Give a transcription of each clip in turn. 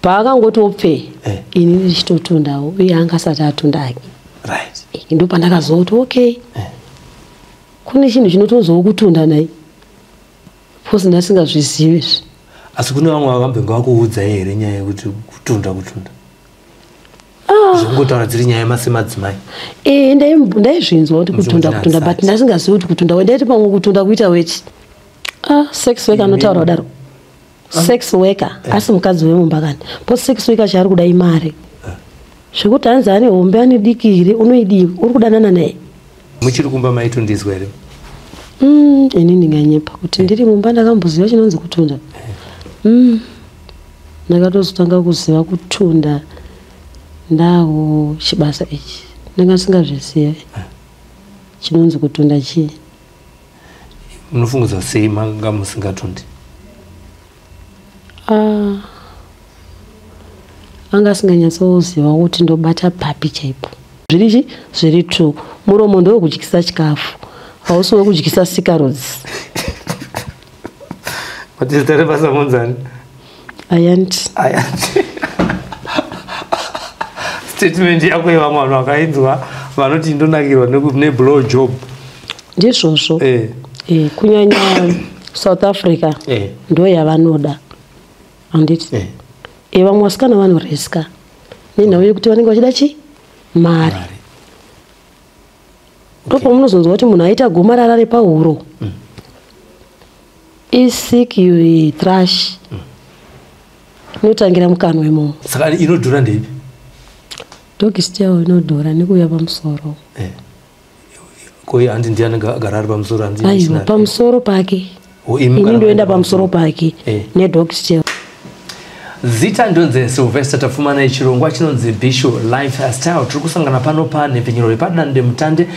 Paakangoti opfe, ini ndichitotundawo, uye anga asati atunda ake. Ndo pandakazoti okay, kune chinhu chinotonzwawo kutunda nai, because ndasingazvizivi izvi. Asi kune vamwe vavambenge vakuudzai here nyaya yekuti kutunda kutunda? Zvongotaura dziri nyaya semadzimai. Ndaizvinzwa kuti kutunda kutunda, but ndasingazivi kuti kutunda. Ndaiti pamwe kutunda kuita weti. Sex worker anotaura kudaro, sex worker asi mukadzi wemumba kani, po sex worker chaari kuda imari. Zvekuti hanzi ane hombe, ane diki here, unoidii? Uri kudanana naye. Muchiri kumba maitundizwa here? Ini ndinganyepa kuti ndiri mumba ndakamboziva chinonzi kutunda? Ndakatozotanga kuziva kutunda ndawo chibasa ichi. Ndanga ndisingazvizive chinonzi kutunda chii. Munofungudza sei manga musingatundi? Anga asinganyatsoziva kuti ndobata papi chaipo. Zviri chi zviri true, muromo ndewekudyisa chikafu, hausi wekudyisa sikarudzi. Mati zita rebasa munzani? Ayanti. Ayanti. Statement yako yevamwe vanhu vakainzwa vanoti ndonakirwa neblow job. Ndizvozvo. Kunyanya South Africa, ndo yavanoda, handiti? Vamwe vasikana vanoriska nenhau yekuti vanenge vachida chi mari. Ndopamunozonzwa kuti munhu aita gomarara repahuro, isick thrush, inotangira mukanwa imomo. Saka inodhura ndeipi? Doggy style inodhura nekuuya pamusoro. Ko iye handi ndiye anenge agara ari pamusoro, handi? Aiwa, pamusoro pake. Ini ndoenda pamusoro pake nedoggy style. Zita ndonzi Sylvester Tafumana. Chirongwa chinonzi Bishu Lifestyle. Tiri kusangana pano panhepfenyuro yepadande mutande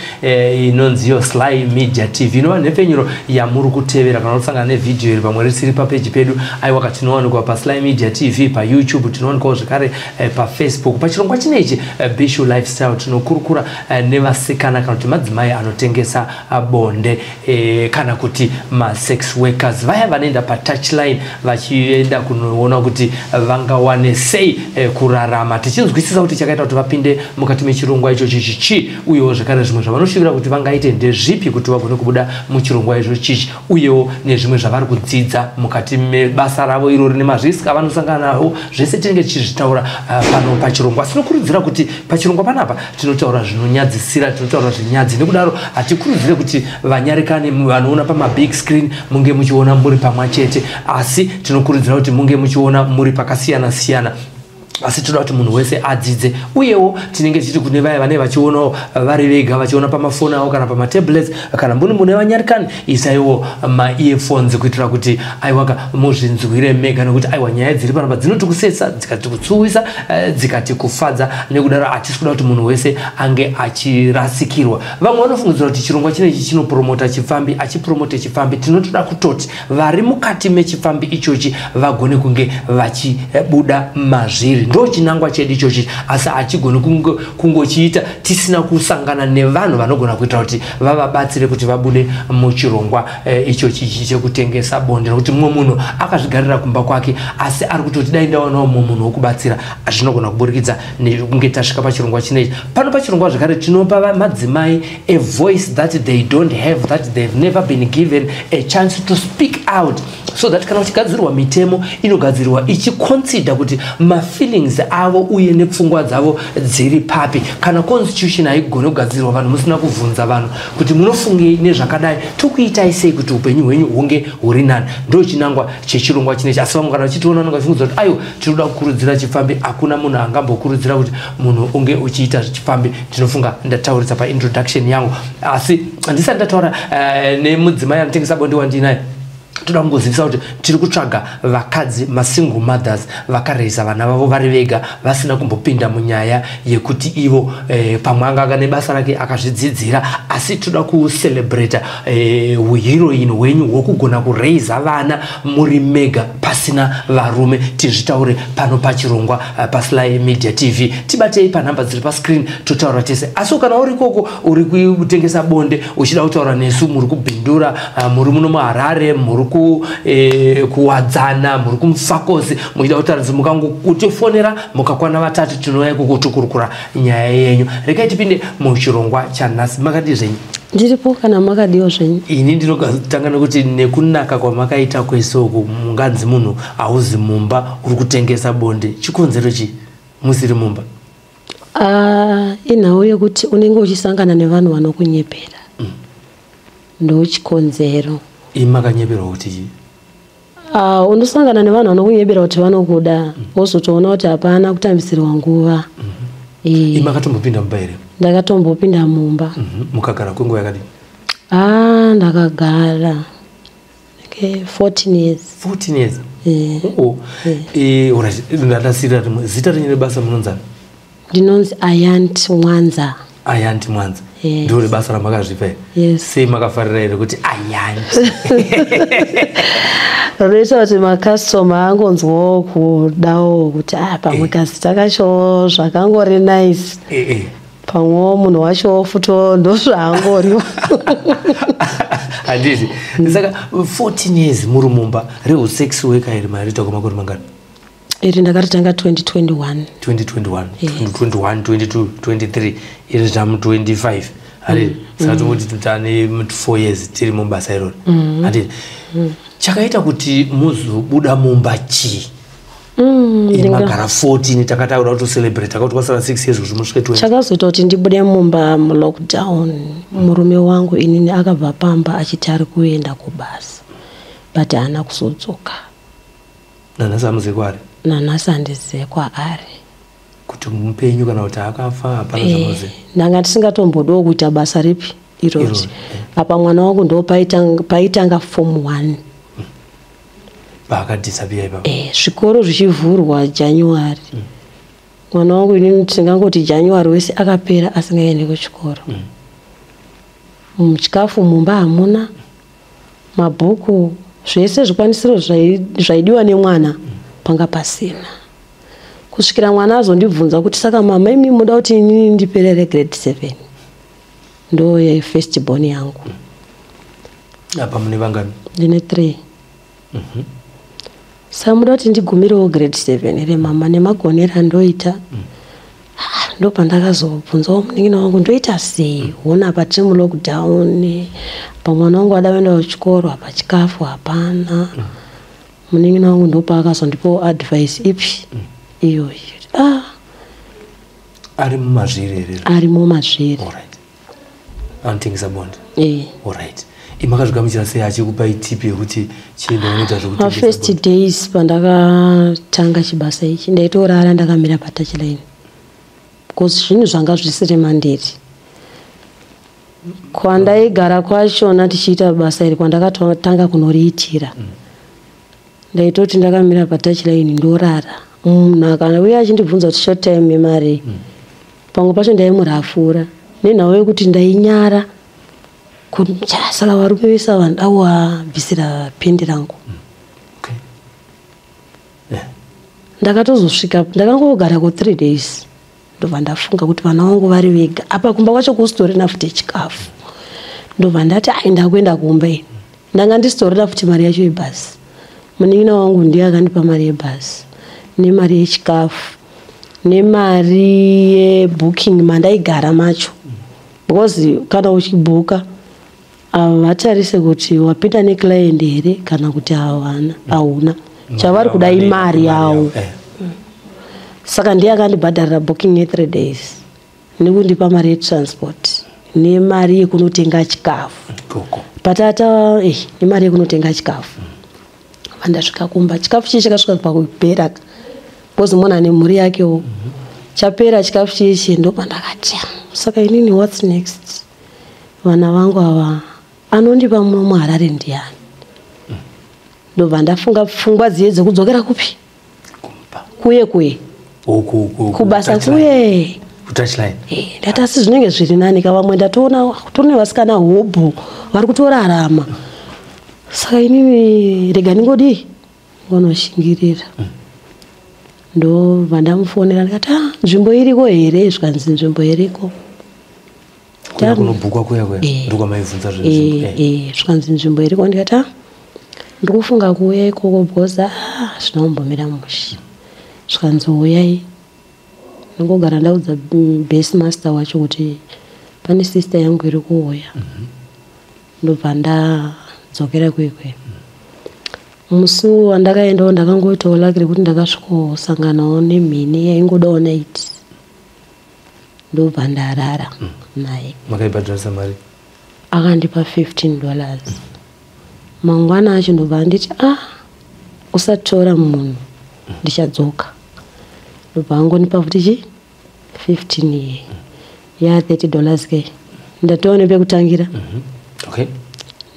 inonzi yo Sly Media TV, inova nhepfenyuro yamuri kutevera. Kana kusangana nevhidhiyo iri pamwe risiri papeji pedu, aiwa, tinowanikwa paSly Media TV paYouTube, tinowanikwawo zvekare paFacebook. Pachirongwa chinechi Bishu Lifestyle tinokurukura nevasikana kana kuti madzimai anotengesa bonde, kana kuti masex workers, vaya vanoenda patouchline vachienda kunoona kuti vangawane sei kurarama, tichinzwisisa kuti chakaita kuti vapinde mukati mechirongwa ichochi chichi, uyewo zvekare zvimwe zvavanoshuvira kuti vangaite ndezvipi kuti vagone kubuda muchirongwa icho chichi, uyewo nezvimwe zvavari kudzidza mukati mebasa ravo irori nemazvisk avanosangana nawo. Zvese tinenge tichizvitaura pano pachirongwa. Tinokurudzira kuti pachirongwa panapa tinotaura zvinonyadzisira, tinotaura zvinyadzi. Nekudaro hatikurudzire kuti vanyarikani vanoona pamabig screen munge muchiona muri pamwe chete, asi tinokurudzira kuti munge muchiona muri pakasiyana siyana. Asi toda kuti munhu wese adzidze. Uyewo tinenge tichiti kune vaya vanenge vachionawo vari vega, vachiona pamafoni avo kana pamatablets, kana mbuni mune vanyarikani, isaiwo maearphones kuitira kuti aiwaka muzvinzwire mega, nekuti aiwa, nyaya dziri panapa dzinoti kusetsa, dzikati kutsuwisa, dzikati kufadza. Nekudaro hatisi kuda kuti munhu wese ange achirasikirwa. Vamwe vanofungidzira kuti chirongwa chinechi chinopromota chipfambi. Achipromote chipfambi. Tinotoda kutoti vari mukati mechipfambi ichochi vagone kunge vachibuda mazviri. Ndo chinangwa chedu ichochi, asi hachigoni kungochiita tisina kusangana nevanhu vanogona kuita kuti vavabatsire kuti vabude muchirongwa ichochi chekutengesa bonde, nekuti mumwe munhu akazvigarira kumba kwake, asi ari kutoti dai ndawanawo mumwe munhu wokubatsira. Zvinogona kuburikidza nekunge tasvika pachirongwa chinechi. Pano pachirongwa zvekare tinopa madzimai a voice that they don't have, that they've never been given a chance to speak out, so that kana uchigadzirwa mitemo, inogadzirwa ichiconsider kuti mafeelings avo uye nepfungwa dzavo dziri papi. Kana constitution haigone kugadzirwa vanhu musina kubvunza vanhu kuti munofungei nezvakadai, tokuitai sei kuti upenyu hwenyu hunge huri nani. Ndo chinangwa chechirongwa chinechi. Asi vamwe kana vachitiona vanenge vachifungudza kuti aiwa, tinoda kukurudzira chipfambi. Hakuna munhu angambokurudzira kuti munhu unge uchiita chipfambi. Ndinofunga ndataurisa paintroduction yangu, asi ndisati ndataura nemudzimai anotengesa bonde wandinaye, toda kungozivisa kuti tiri kutsvaga vakadzi, masingle mothers, vakareza vana vavo vari vega, vasina kumbopinda munyaya yekuti ivo pamwe anga anga nebasa rake akazvidzidzira, asi toda kucelebrata uheroine hwenyu hwokugona kureiza vana muri mega pasina varume. Tizvitaure pano pachirongwa paSly Media TV. Tibatei panhamba dziri pascreen, totaura tese. Asi kana uri ikoko uri kutengesa bonde uchida kutaura nesu, muri kubhindura, muri muno muHarare, muri Muri kuwadzana, muri kuMufakose, muchida kutaridza, mukangokutifonera mukakwana vatatu, tinouya kukutukurukura nyaya yenyu. Regai tipinde muchirongwa chanhasi. Makadii zvenyu? Ndiripo, kana makadiwo zvenyu? Ini ndinotanga nekuti nekunaka kwamakaita kwese uku, munganzi munhu hauzi mumba, uri kutengesa bonde. Chikonzero chii musiri mumba? Ah, inhau yekuti unenge uchisangana nevanhu vanokunyepera, ndo chikonzero. Imi makanyeperwa kuti chii? Ah, unosangana nevanhu vanokunyepera kuti vanokuda, wozotoona kuti hapana, kutambisirwa nguva. Imi makatombopinda mumba here? Ndakatombopinda mumba. Mukagara kwenguva yakadii? Ah, ndakagara 14 years. 14 years? Oh. Alright, ndadasirira rimwe. Zita renyu rebasa munonzani? Ndinonzi Ayanti Mwanza. Ayanti Mwanza? Yes. Ndo rebasa ramakazvipa here? Yes. Sei makafarira here kuti Ayanti? Rinoita kuti makastoma angonzwawo kudawo kuti ah, pamwe kazita kacho zvakangori nice. Pamwewo munhu wachowo futo ndozvaangoriwo. Handiti? Saka 14 years muri mumba reusex worker iri, mariita kwamakore mangani? Iri ndakaritanga 2021. 2021? 2021, 22, 23, iri zvamu 25, handiti? Saka tongoti tane 4 years tiri mubasa irori, handiti? Chakaita kuti muzobuda mumba chii? Iri magara 14, takataura kutocelebrate, takati kwasara 6 years kuti musvike 20. Chakazoita kuti ndibude mumba mulockdown, murume wangu inini akabva pamba achiti ari kuenda kubasa, but haana kuzodzoka. Nanhasi hamuzivi kwaari? Nanhasi handizive kwaari. Kuti mupenyu kana kuti akafa, hapana zvamunoziva? Ndanga ndisingatombodiwo kuita basa ripi irori. Irori. Apa mwana wangu ndo paitanga form 1. Paakadisappear ipapo? Zvikoro zvichivhurwa January, mwana wangu inini tingangoti January wese akapera asingaendi kuchikoro. Chikafu mumba hamuna, mabhuku, zvese zvikwanisiro zvaidiwa nemwana panga pasina, kusvikira mwana azondibvunza kuti, "Saka mama, imi muda kuti inini ndiperere grade 7?" Ndo yefirst born yangu. Apa mune vangani? Ndine 3. Saka muda kuti ndigumirewo grade 7 here mama, nemagonero andoita? Ah, ndo pandakazobvunzawo munin'ina wangu, ndoita sei? Hona, apa tiri mulockdown, pa mwana wangu ada kuenda kuchikoro, apa chikafu hapana. Munin'ina wangu ndopaakazondipawo advice ipi iyoyi. Ah. Ari mumazviri here? Ari mumazviri. Alright, anotengesa bonde? Eh. Alright, imakazvigamuchira sei achikupai tip yekuti chienda unoita zvekutengesa Mafirst bonde? days pandakatanga chibasa ichi, ndaitorara ndakamira patouchline, because zvinhu zvanga zvisiri mandiri. Kwandaigara kwachona tichiita basa iri, kwandakatanga kunoriitira, ndaitoti ndakamira patouchline ndorara. Munhu akauya achindibvunza kuti short time yemari, pamwe pacho ndaimurafura nenhau yekuti ndainyara kuti saka varume vese ava ndauwabvisira pendi rangu. Ndakatozosvika ndakangogara ku 3 days, ndobva ndafunga kuti vana vangu vari vega apa, kumba kwacho kusitorina futi chikafu. Ndobva ndati, ai, ndakuenda kumba ini. Ndanga ndisitorina futi mari yacho yebhasi. Munin'ina wangu ndiye akandipa mari yebhasi nemari yechikafu nemari yebooking mandaigara macho, because kana uchibhuka havatarise kuti wapinda neclient here kana kuti hawana, hauna. Chavari kuda imari yavo. Saka ndiye akandibhadharira booking ye3 days nekundipa mari yetransport nemari yekunotenga chikafu. Koko. Patata nemari yekunotenga chikafu. Vandasvika kumba, chikafu chii chakasvika pakupera, because munhu ane mhuri yakewo. Chapera chikafu chiichi, ndopandakati, "Ah, saka inini what's next? Vana vangu ava anondipa muno muHarare ndiani?" Ndobva ndafunga pfungwa dziye dzekudzokera kupi? Kumba. Kuye kuye. Uku Kubasa. touchline. Kuye. Kutouchline. Ndati asi zvinenge zviri nani ka, vamwe ndatoona kutone vasikana hobho vari kutorarama, saka inini rega ndingodii, ngonoshingirira. Ndobva ndamufonera ndikati, "Ah, nzvimbo iriko here?" Zvikanzi nzvimbo iriko. Kuya kunobhukwa kuya kuya? Eh. Ndokwamaibvunza Eh, zvezvimbo? Zvikanzi nzvimbo iriko. Ndikati, "Ah, Ndikufunga kuuya ikoko because zvina kumbomira mushe. Zvikanzi uyai. Ndingogara ndaudza base master wacho kuti pane sister yangu iri kuuya. Ndobva ndadzokera kwekwe. Musi wandakaendawo ndakangoitawo lucky rekuti ndakasvikosanganawo nemhene yaingodawo night. Ndobva ndarara naye. Makaibhadharisa mari? Akandipa $15. Mangwana acho ndobva anditi usatora munhu, ndichadzoka. Ndobva angonipa futi chi 15 iye. Ya $30 ke. Ndatoona pekutangira. Okay.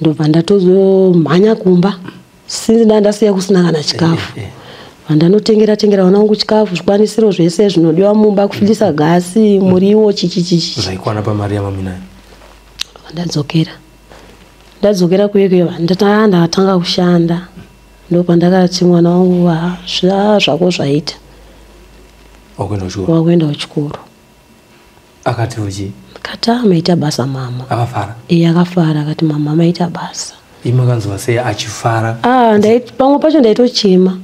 Ndobva ndatozomhanya kumba. Sinzi ndandasiya kusina kana chikafu. Vandanotengera tengera vana vangu chikafu, zvikwanisiro zvese zvinodiwa mumba, kufilisa gasi, muriwo, chichi chichi. Zvaikwana pamari yamaminayo. Ndadzokera. Ndadzokera kuye ndatanga kushanda. Ndopandakati mwana wangu zvako zvaita. Wakuenda kuchikoro. Akati uchi? Akati maita basa mama. Akafara? Iye akafara, akati mama maita basa. Imi makanzwa sei achifara? Pamwe pacho ndaitochema.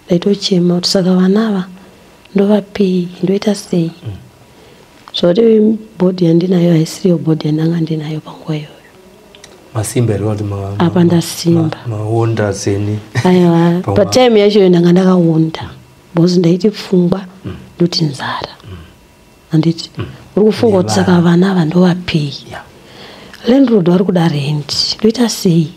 Ndaitochema kuti saka vana ava ndovapei, ndoita sei? Zvoti bhodhi yandinayo haisiriyo bhodhi yandanga ndinayo panguva iyoyo. Masimba here kuti apa ndasimba. Maonda seni. Aiwa, patime yacho ndanga ndakaonda. Because ndaiti pfungwa ndoti nzara. Anditi uri kufunga kuti saka vana ava ndovapei? Landlord vari kuda rent. Ndoita sei?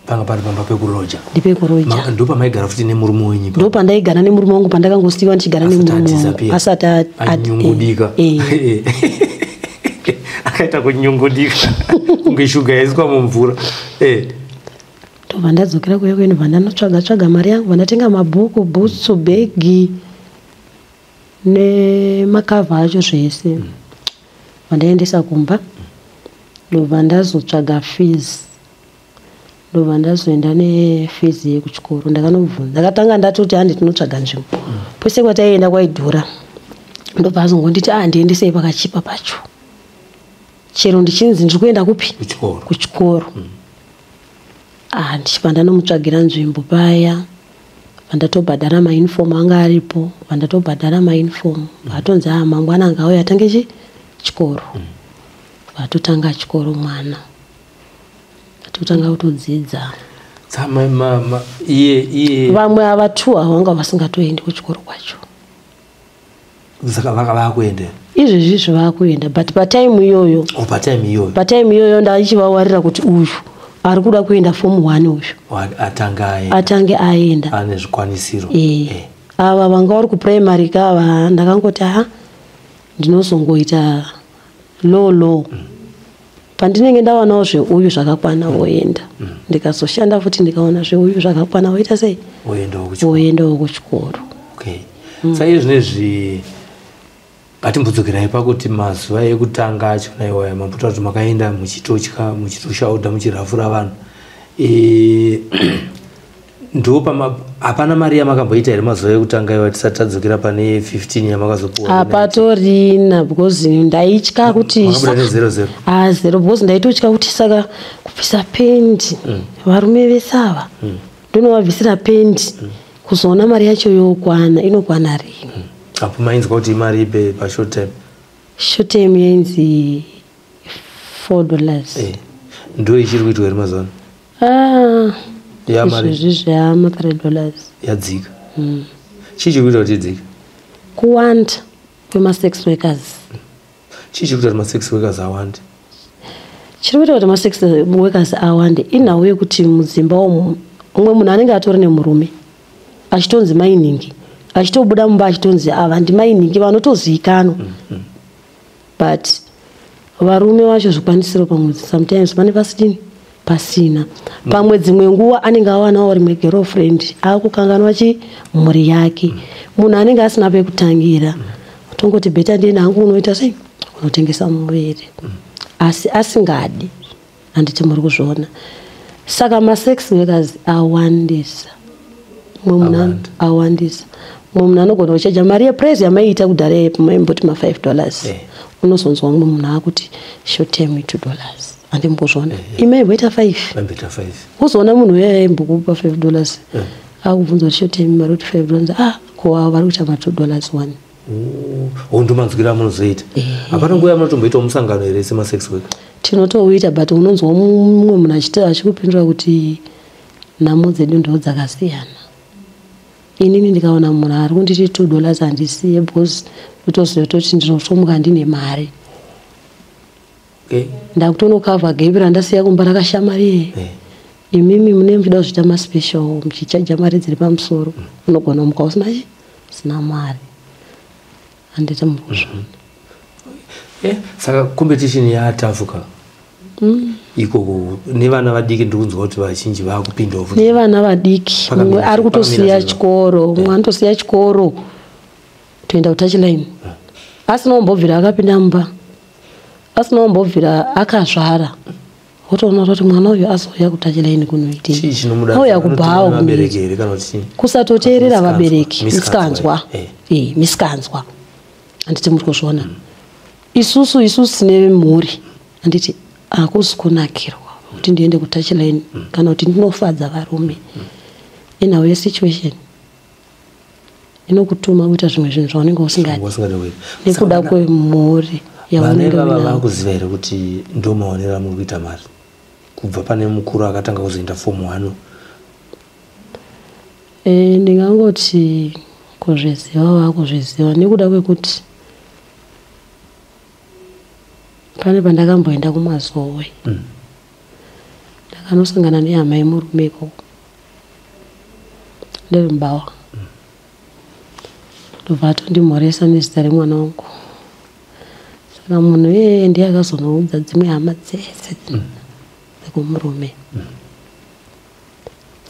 Panga pari pamba pekuroja. Ndipekuroja. Ndopamaigara futi nemurume wenyu. Ndopandaigara nemurume wangu pandakangosiyiwa ndichigara nemurume wangu. Asati anyungudika. Akaita kunyungudika. Kunge shuga yaiswa mumvura. Ndobva ndadzokera kuya kuya ndobva ndanotsvaga tsvaga mari yangu, ndatenga mabhuku, bhutsu, bhegi nemakavha acho zvese. Vandaendesa kumba. Ndobva ndazotsvaga fees. Ndobva ndazoenda nefees yekuchikoro. Ndakanobvunza. Ndakatanga ndatoti handi tinotsvaga nzvimbo. Pose kwataienda kwaidhura. Ndobva azongonditi ndiendesei pakachipa pacho. Chero ndichinzi ndiri kuenda kupi? Kuchikoro. Kuchikoro. Ndichibva ndanomutsvagira nzvimbo paya. Vandatobhadhara mauniform anga aripo. Vandatobhadhara mauniform. Vatonzi mangwana angauya atange chikoro. Vatotanga chikoro mwana. Totanga kutodzidza. Iye vamwe ava tu vanga vasingatoendi kuchikoro kwacho. Saka vakuenda. Izvezvi vakuenda but patime iyoyo. Patime iyoyo. Patime iyoyo ndaichivawarira kuti uyu ari kuda kuenda form 1 uyu. Atange aenda. Ane zvikwanisiro. Ava vanga vari kuprimary kava ndakangoti ndinozongoita low. Pandinenge ndawanawo zveuyu zvakakwana voenda. Ndikazoshanda futi ndikaona zveuyu zvakakwana voita sei? Voendawo kuchikoro. Okay. Saka zvinezvi ngatimbodzokerai pakuti mazuva ekutanga achona iwaya mambotaura kuti makaenda muchitotya, muchitoshauda, muchirafura vanhu. Hapana mari yamakamboita here mazuva ekutanga iwa tisati tadzokera pane 15 yamakazopuwa? Hapatorina because ndaitya kuti makabuda ne 00. 0 because ndaitotya kuti saka kubvisa pendi varume vese ava ndonovabvisira pendi kuzoona mari yacho yokwana inokwana rini. Apo mainzwa kuti imari ipe pa short time? Short time yainzi $4. Ndo ichiri kuitwa here mazuva ano? Izvezvi zvama $3. Yadzika. Chii chiri kuita kuti idzike? Kuwanda kwemasex workers. Chii chiri kuita kuti masex workers awande? Chiri kuita kuti masex workers awande inhau yekuti mudzimba umu umwe munhu anenge atori nemurume achitonzi mainingi, achitobuda mumba achitonzi ava ndimainingi vanotozivikanwa. But varume vacho zvikwanisiro pamwe sometimes pane pasina. Pamwe dzimwe nguva anenge awanawo rimwe girlfriend akukanganwa mhuri yake. Munhu anenge asina pekutangira. Tongoti beta ndiye hangu unoita sei? Unotengesa muviri. Asi asingadi. Handiti muri kuzviona. Saka masex workers awandisa. Awandisa. Mumwe munhu anogona kuchaja mari yeprice yamaiita kudhara maimboti ma $5. Unozonzwa mumwe munhu akuti short term $2. Handimbozviona. Imai imboita 5. Vaimboita 5. Uzoona munhu uya aimbokupa $5 akubvunza kuti short mari kuti $5, ah, ko avo vari kuita ma $2 one. Oh, ndomanzwiro amunozoita. Hapana nguva yamunotomboitawo musangano here semasex worker? Tinotouita, but unonzwa mumwe munhu achikupindura kuti nhamo dzedu ndo dzakasiyana. Inini ndikaona munhu ari kunditi $2 handisiye, because kutoziva toti ndinotomuka ndine mari. Ndakutonokavha gap randasiya kumba rakashamari. Imimi mune muchida kuzviita maspecial, muchichaja mari dziri pamusoro, unogona kumuka usina chi usina mari. Handiti muri kuzviona? Saka competition yatafuka ikoko nevana vadiki, ndiri kunzwa kuti vazhinji vaakupindawo futi. Nevana vadiki, mumwe ari kutosiya pakamira sei? chikoro, mumwe anotosiya chikoro toenda kutouchline, asina kumbobvira akapinda mumba, asina kumbobvira akazvara, wotoona kuti mwana uyu azouya kutouchline kunoitei? Chii chinomuda? Auya kubhawa. Vabereki here kana kuti chii? Kusatoteerera Misikanzwa. vabereki. Misikanzwa. Misikanzwa. Misikanzwa, handiti muri kuzviona? Isusu tine mhuri, handiti? Hakusi kunakirwa kuti ndiende kutouchline kana kuti ndinofadza varume. Inhau yesituation inokutuma kuita zvimwe zvinhu zvaunenge usingadi Usingadi kuita. nekuda Saka kwemhuri vana yaunenge ivava uinayo. vakuziva here kuti ndo maonero amuri kuita mari kubva pane mukuru akatanga kuzoenda form 1? Ndingangoti kuzviziva vakuzviziva, nekuda kwekuti pane pandakamboenda kuMazowe, ndakanosangana nehama yemurume ikoko, ndiri mubawa, ndobva atondimhoresa nezita remwana wangu. Saka munhu iyeye ndiye akazonoudza dzimwe hama dzese dzekumurume.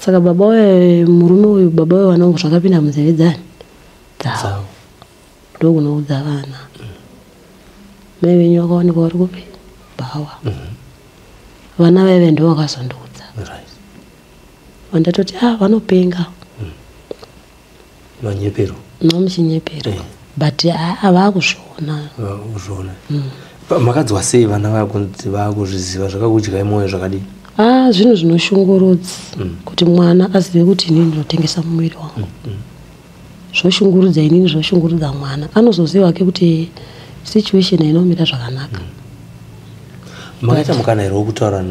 Saka baba wemurume uyu, baba wevana vangu, zvakapinda munzeve dzani? Dzavo. Dzavo. Ndokunoudza vana, mai venyu vakawanikwa vari kupi? Bhawa. Vana vaive ndo vakazondiudza. Vandatoti, ah, vanopenga. Manyepero. Nomuchinyepero. But havakuzviona. Kuzviona. Makadzwa sei vana vakunzi vakuzviziva? Zvakakudyai mwoyo zvakadii? Ah, zvinhu zvinoshungurudza kuti mwana azive kuti inini ndinotengesa muviri wangu. Zvoshungurudza inini, zvoshungurudza mwana. Anozoziva ke kuti situation inomira zvakanaka. Makaita mukana here wekutaura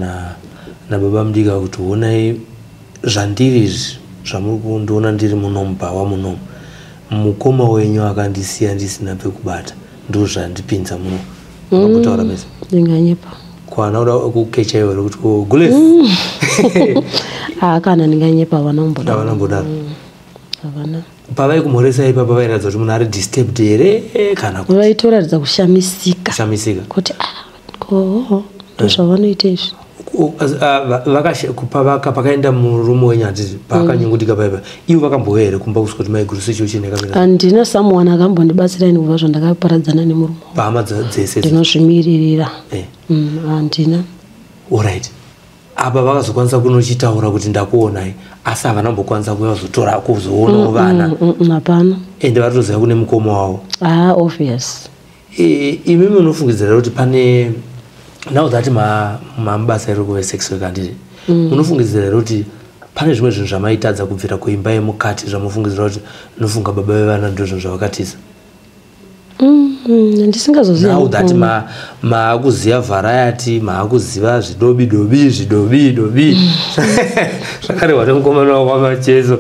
nababa mudika kuti honai zvandiri izvi, zvamuri kundiona ndiri muno mubhawa munomu, mukoma wenyu akandisiya ndisina pekubata, ndo zvandipinza muno? Makambotaura mese? Ndinganyepa? Kwana uda kukecha iwe here kuti oh, gules? Ah, kana ndinganyepa, havana kumbodaro. Havana kumbodaro. Havana. Pavai kumhoresa ipapa vairatidza kuti munhu ari disturbed here kana kuti? Vaitoratidza kushamisika. Kushamisika. Kuti ah, ko ndozvavanoita izvi. Pakaenda murume wenyu, handiti, paakanyungutika paipa, ivo vakambouya here kumba kusvika kuti maiguru situation yakamira? Handina someone akambondibatsira ini kubva zvandakaparadzana nemurume wangu. Pahama dzese? Ndinozvimiririra. Handina. Alright, apa vakazokwanisa kunochitaura kuti ndakuonai, asi havana kumbokwanisa kuuya kuzotora, kuzoonawo vana? Hapana. Ende varitoziva kune mukoma wavo. Ah, obvious. Imi munofungidzira kuti pane, now that mamubasa iri kuve sex worker, handiti, munofungidzira here kuti pane zvimwe zvinhu zvamaitadza kubvira kuimba yemukati zvamufungidzira kuti nofunga baba vevana ndo zvinhu zvavakatiza? Ndisingazoziva. Now that maakuziva variety, maakuziva zvidobi dobi, zvidobi dobi zvakarehwa nemukomana wamacheso,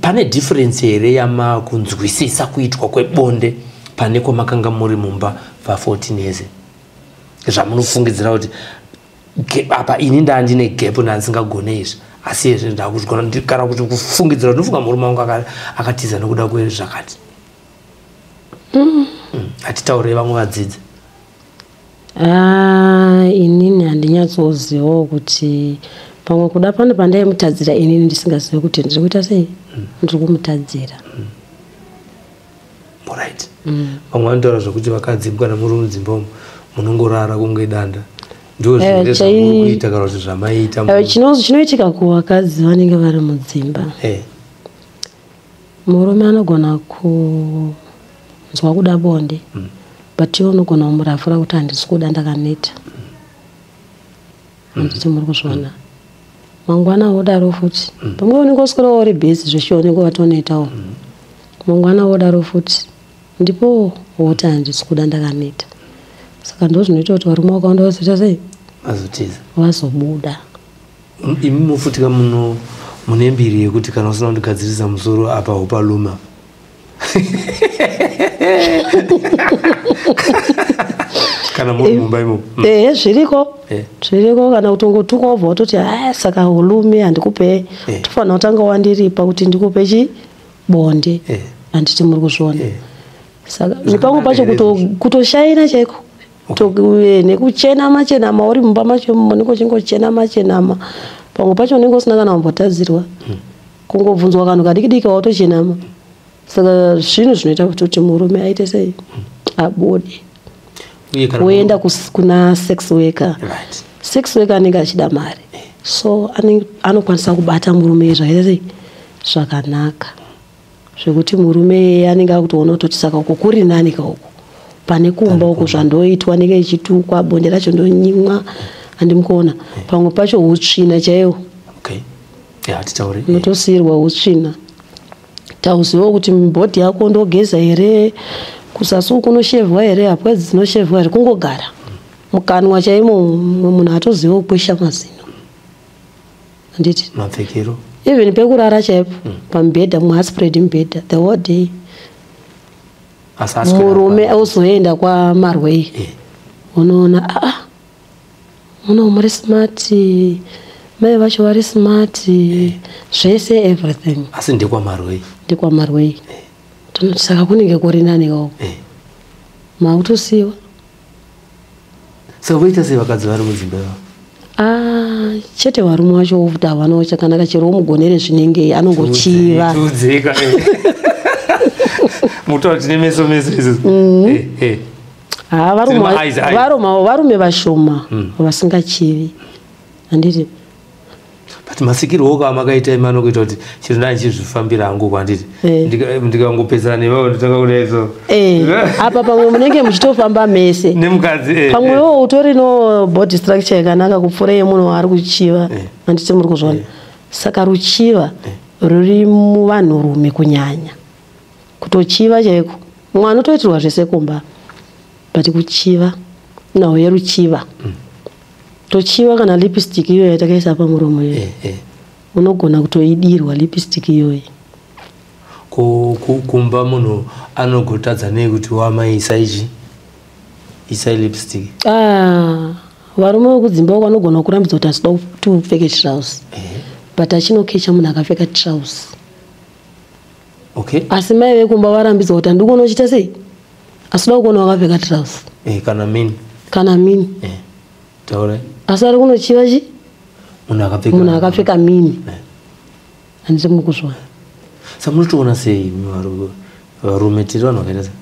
pane difference here yamakunzwisisa kuitwa kwebonde pane kwamakanga muri mumba pa14 years, zvamunofungidzira kuti apa ini ndandine gap, ndandisingagone izvi, asi izvi ndakuzvigona, kana kuti kufungidzira kuti ndofunga murume wangu akatiza nekuda kwezvakati? Hatitaurei vamwe vadzidzi. Ah, inini handinyatsozivawo kuti pamwe kuda pane pandaimutadzira inini ndisingazivi kuti ndiri kuita sei, ndiri kumutadzira. Alright, vamwe vanotaura zvokuti vakadzi kana muri mudzimba umu munongorara kunge danda. Ndo zvinenge zvamuri kuita kana kuti zvamaita? Chinoitika kuvakadzi vanenge vari mudzimba, murume anogona kunzwa kuda bonde, but iwe unogona kumurafura kuti handisi kuda, ndakaneta. Handiti muri kuzviona? Mangwana wodaro futi. Pamwe unenge uswera uri busy zveshuwa, unenge watonoitawo. Mangwana wodaro futi, ndipo woti handisi kuda, ndakaneta. Saka ndo zvinoita kuti varume vakawanda vazoita sei? Vazotiza. Vazobuda. Imi mufutika muno mune mbiri yekuti kana usina kundigadzirisa musoro apa upaluma. Kana muri mumba imomo. Ehe, zviriko. Zviriko, kana kutongotukwa wobva watoti, "A, saka ulume handikupe." Tofanira kutanga wandiripa kuti ndikupe chi bonde. Handiti muri kuzviona? Saka nepamwe pacho kutoshaina chaiko. Nekuchenama chenama uri mumba macho imomo, unenge uchingochenama chenama. Pamwe pacho unenge usina kana kumbotadzirwa, kungobvunzwa kanhu kadiki diki watochenama. Saka zvinhu zvinoita kuti murume aite sei? Abude. Uye kana Woenda kuna sex worker. Sex worker anenge achida mari, so anokwanisa kubata murume zvakaita sei? Zvakanaka, zvekuti murume anenge akutoona kutoti saka uko kuri nani kauko pane kumba uko zvandoitwa, nenge ichitukwa, bonde racho ndonyimwa, handimukuona. Pamwe pacho utsvina chaiwo. Okay. Yeah, titaure. Unotosiyirwa utsvina, tauzivawo kuti body yako ndogeza here, kusasi uku kunoshevhwa here, hapwa idzi dzinoshevhwa here. Kungogara mukanwa chaimo, mumwe munhu atoziva kukwesha mazino, handiti? Mapfekero. Even pekurara chaipo, pamubhedha, mumwe aspread mubhedha the whole day. Asi aswera Murume pano. ozoenda kwamarwei, unoona, aa, muno muri smart, mai vacho vari smart, zvese, everything. Asi ndekwamarwei. Ndekwamarwei. Tonoti saka kunenge kuri nani ikoko. Mautosiyiwa. Saka voita sei vakadzi vari mudzimba ivavo? Ah, chete varume vacho kuti havanawo chakanaka, chero umugonere zvinenge anongochiva. Tiudzeka. Mutaura tine meso meso isusu. Ha, Tine ma-eyes, eyes. varume vashoma vasingachivi, handiti? But masikirwo ka makaita imi anokuita kuti chiro ndani chizvifambira hangu kwanditi. Ndikangopesana nevavo ndotanga kudai so. Apa pamwe munenge muchitofamba mese Nemukadzi. Pamwewo utori no body structure yakanaka kupfuura yemunhu waari kuchiva. Handiti muri kuzviona? Saka ruchiva ruri muvanhurume kunyanya, kutochiva chaiko. Mumwe anotoitirwa zvese kumba, but kuchiva, nhau yeruchiva, tochiva kana lipstick iyoyo yatakaisa pamuromo iyoyo. Unogona kutoidirwa lipstick iyoyo. Kumba munhu anogotadza nei kuti wamai isai chi? Isai lipstick. Ah, varume vekudzimba uko vanogona kurambidza kuti asida kuti upfeke trouse, but achinokecha munhu akapfeka trouse. Asi mai vekumba varambidzwa kuti handikuona uchiita sei, asida kuona wakapfeka trouse. Kana mini. Kana mini. Taurai. Asi ari kunochiva chi Munhu akapfeka. Munhu akapfeka mini. Handiti mukuzviona? Saka munotoona sei imi varume tiri vanhu vakaita sei?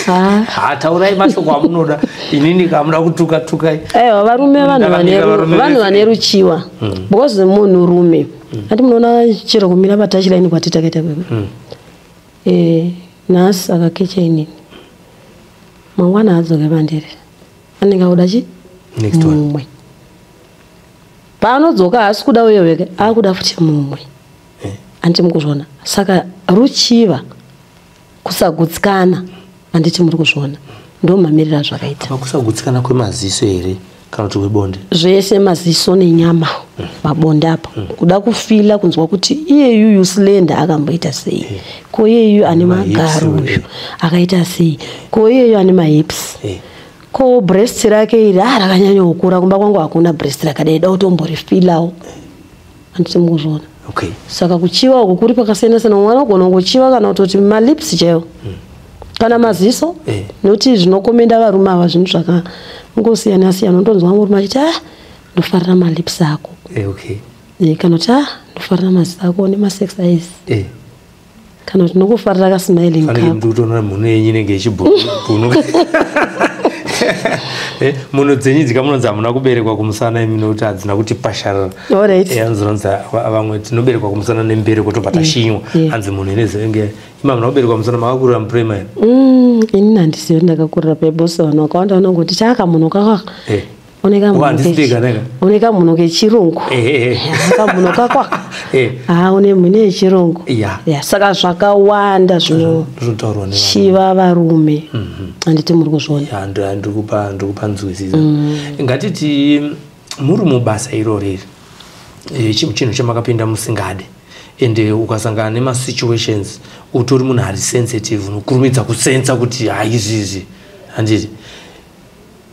Ah. Ha, taurai mashoko amunoda. Inini kamuda kutuka, tukai. Aiwa, varume vanhu Ndakamira varume vanhu vese. vane ruchiwa, because munhu rume, ati munoona chero kumira patouchline kwati takaita kwekwe. Nhasi akakecha inini, mangwana adzoke pandiri, anenge akuda chi Next one. mumwe. Paanodzoka haasi kuda uye weke, akuda futi mumwe. Handiti mukuzviona? Saka ruchiva, kusagutsikana, handiti muri kuzviona? Ndo mamiriro azvakaita. Apa kusagutsikana kwemaziso here kana kuti kwebonde? Zvese, maziso nenyama, mabonde apa. Kuda kufeela, kunzwa kuti iye yuyu slender akamboita sei, ko iyeyu ane Mahips magaro uyu. uyu akaita sei, ko iyeyu ane mahips, ko breast rake iri, ah, rakanyanya kukura, kumba kwangu hakuna breast rakadai, da kutomborifeelawo, handiti mukuzviona? Okay. Saka kuchiva uku kuri pakasiyana siyana. Mwana ugona kungochiva kana kutoti malips chaiwo kana maziso. Nokuti zvinocommenda varume ava zvinhu zvakangosiyana siyana. Unotonzwa murume achiti, "Ah, ndofarira malips ako." Okay. Kana kuti, "Ah, ndofarira maziso ako nemasex eyes." Kana kuti, "Nokufarira kasmiling Fanike kako." ndiri kutoona mhuno yenyu inenge ichibhunuka. Mhuno dzenyu dzikamunonzi hamuna kuberekwa kumusana imi, nokuti hadzina kuti pasharara. Hanzi vamwe tinoberekwa kumusana nembereko tobva tashinywa. Hanzi munhu inezenge imi hamuna kuberekwa kumusana, makakurira mupuraimary. Inini handizivi ndakakurira paibosi. Vanhu vakawanda vanongoti chaka munhu kakaka. Une kamunhu kechirungu, kamunhu kakwaka, une mhino yechirungu. Saka zvakawanda zvinochiva varume, handiti muri kuzviona? Ndiri kupanzwisisa. Ngatiti muri mubasa irori iri, chinhu chamakapinda musingade, ende ukasangana nemasituations utori munhu ari sensitive, unokurumidza kusensa kuti haizvizvi, handiti?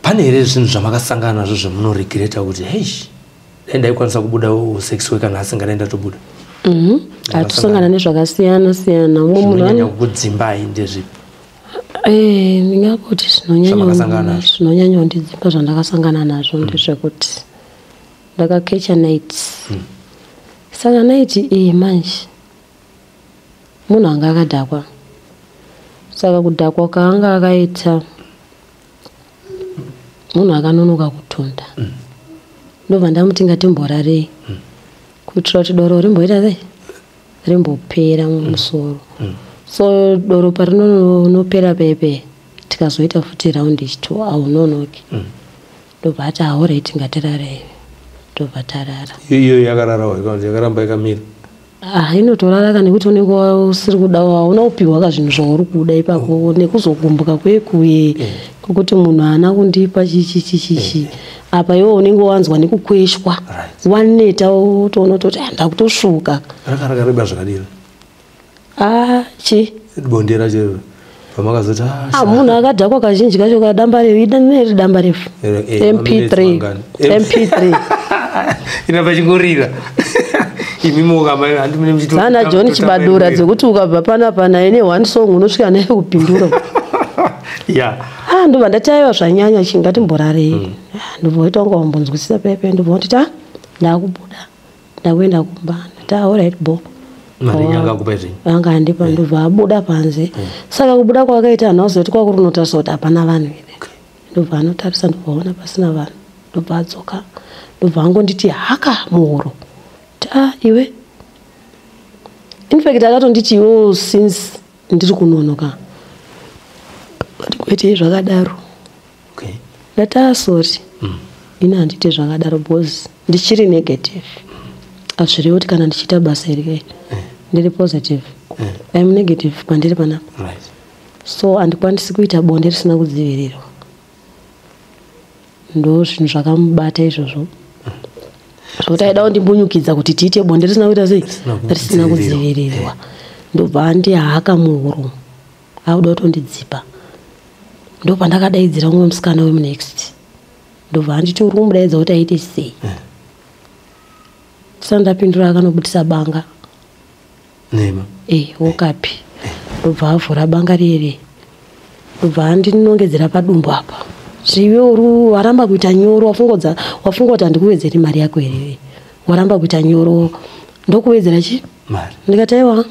Pane here zvinhu zvamakasangana nazvo zvamunoregreta kuti hei, dai ndaikwanisa kubuda sex worker nhasi, ngadai ndatobuda? Hatisangana nezvakasiyana siyana. Umwe munhu Zvinonyanya kukudzimbai ndezvipi? Ndingangoti Zvamakasangana nazvo. zvinonyanya kundidzimba zvandakasangana nazvo ndezvekuti ndakakecha night. Saka night iyi manje munhu anga akadhakwa, saka kudhakwa kaanga akaita, munhu akanonoka kutunda. Ndobva ndamuti ngatimborarei kuitira kuti doro rimboita sei, rimbopera mumusoro. So doro parinonopera pepe, tikazoita futi round yechi2, haunonoki. Ndobva ati, "Alright, ngatirarei." Ndobva tarara. Iyo yakararawo kana yakaramba yakamira? Ah, inotorara ka, nekuti unenge usiri kuda, hauna kupiwa ka zvinhu zvauri kuda ipapo, nekuzogumbuka kwekuye kwekuti munhu haana kundipa chichi chichichi apa, iwe unenge wanzwa nekukweshwa, waneta, wotoona kutoti, "Ah, ndakutosvuka." Rakareba zvakadini? Ah, chi? Bonde racho pamakazoti ah, Ah, munhu akadhakwa kazhinji kacho kadamba refu, neri damba refu. Maminutes MP3. mangani? MP3. Inobva chingorira, imi mukama handi mune Dzana John Chibadura dzekuti ukabva panapa naye ne one song unosvika naye kupindura. Ah, ndobva ndati, "Aiwa, zvanyanya, chingatimborarei." Ah, ndobva waita kunga wambonzwisisa pepe, ndobva wanditi, "Ah, ndakubuda, ndakuenda kumba." Ndati, "Alright, bo." Mari nyanga akupa zvenyu? Anga andipa. Ndobva abuda panze. Saka kubuda kwaakaita, hanhu azoti kwakuri unotarisa kuti hapana vanhu here. Ndobva anotarisa, ndobva aona pasina vanhu, ndobva adzoka, ndobva angonditi haka muhuro ti, "Ah, iwe." Infact akatonditi, "Iwewo, since ndiri kunonoka." Kati, "Kwete zvakadaro." Ndati, "Ah, sorry, ini handiti zvakadaro because ndichiri negative. Hazvirevi kuti kana ndichiita basa iri kai ndiri positive. I'm negative pandiri panapa, so handikwanisi kuita bonde risina kudzivirirwa." Ndo zvinhu zvakamubata izvozvo, zvokuti aida kundimbunyukidza kuti tiite bonde risina kuita sei? Risina Risina kudzivirirwa. Kudzivirirwa. Ndobva andihaka muhuro, auda kutondidzipa. Ndopandakadaidzira umwe musikana wemunext, ndobva anditi, "Uri kumudaidza kuti aite sei?" Tisati ndapindura, akanobudisa banga. Nema? E, wokapi. Ndobva avhura banga rere, ndobva andinongedzera padumbu apa, zviwe, "Uri waramba kuita nyoro, wafunga kuti handikuwedzeri mari yako here? Waramba kuita nyoro, ndokuwedzera chi?" Mari. Ndikati, "Aiwa,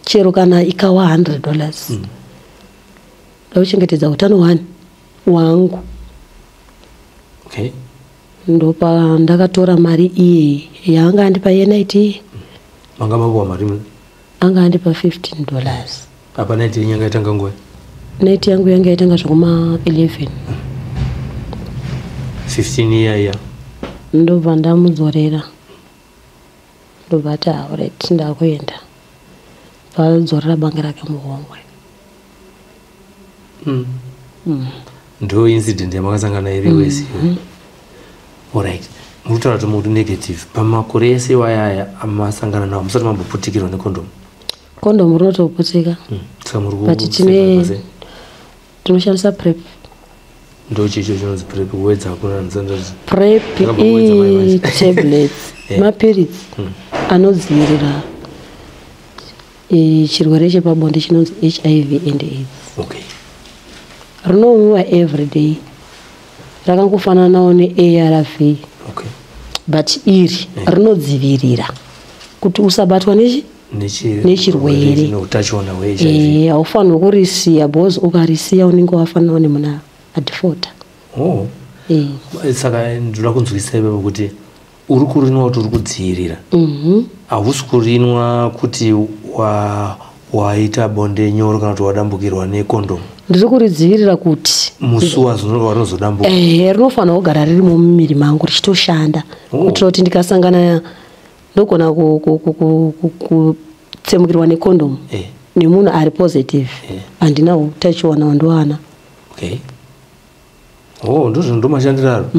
chero kana ikawa $100, ndakuchengetedza utano hwani hwangu." Ndopa ndakatora mari iyi yaanga andipa yenight iyi. Manga mapuwa mari? Anga andipa $15. Apa night yenyu yanga yatanga nguva? Night yangu yanga yaitanga zvekuma 11. 15 iya iya. Ndobva ndamudzorera, ndobva ati, "Alright, ndakuenda." Bvadzorera banga rake muhomwe. Ndo incident yamakasangana iri wese? Alright, muri kutaura kuti muri negative. Pamakore ese iwayaya amasangana nawo, musati mamboputikirwa nekondomu? Kondomu rinotoputika. Saka muri But tinoshandisa PrEP. Ndo chicho chinonzi PrEP? Kuwedza hakuna. PrEP. Ndakabva kuwedza mai manje. Tablets, mapiritsi anodzivirira chirwere chepabonde chinonzi HIV and AIDS. Rinomwiwa every day, rakangofananawo neARV, but iri rinodzivirira kuti usabatwa nechi nechirwere. Neutachiona hweHIV. Haufanirwi kurisiya because ukarisiya unenge wafananawo nemunhu adefaulta. Oh. Saka ndoda kunzwisisa ipapo kuti uri kurinwa kuti uri kudzivirira, hausi kurinwa kuti Waita bonde nyoro kana kuti wadambukirwa nekondomu? Ndiri kuridzivirira kuti musi warinozodambuka. Ehe, rinofanira kugara ririmo mumuviri mangu richitoshanda. Kuitira kuti ndikasangana ndogona kutsemukirwa nekondomu nemunhu ari positive, handina utachiwana wandowana. Okay. Oh, ndozvo ndomashandiro aro.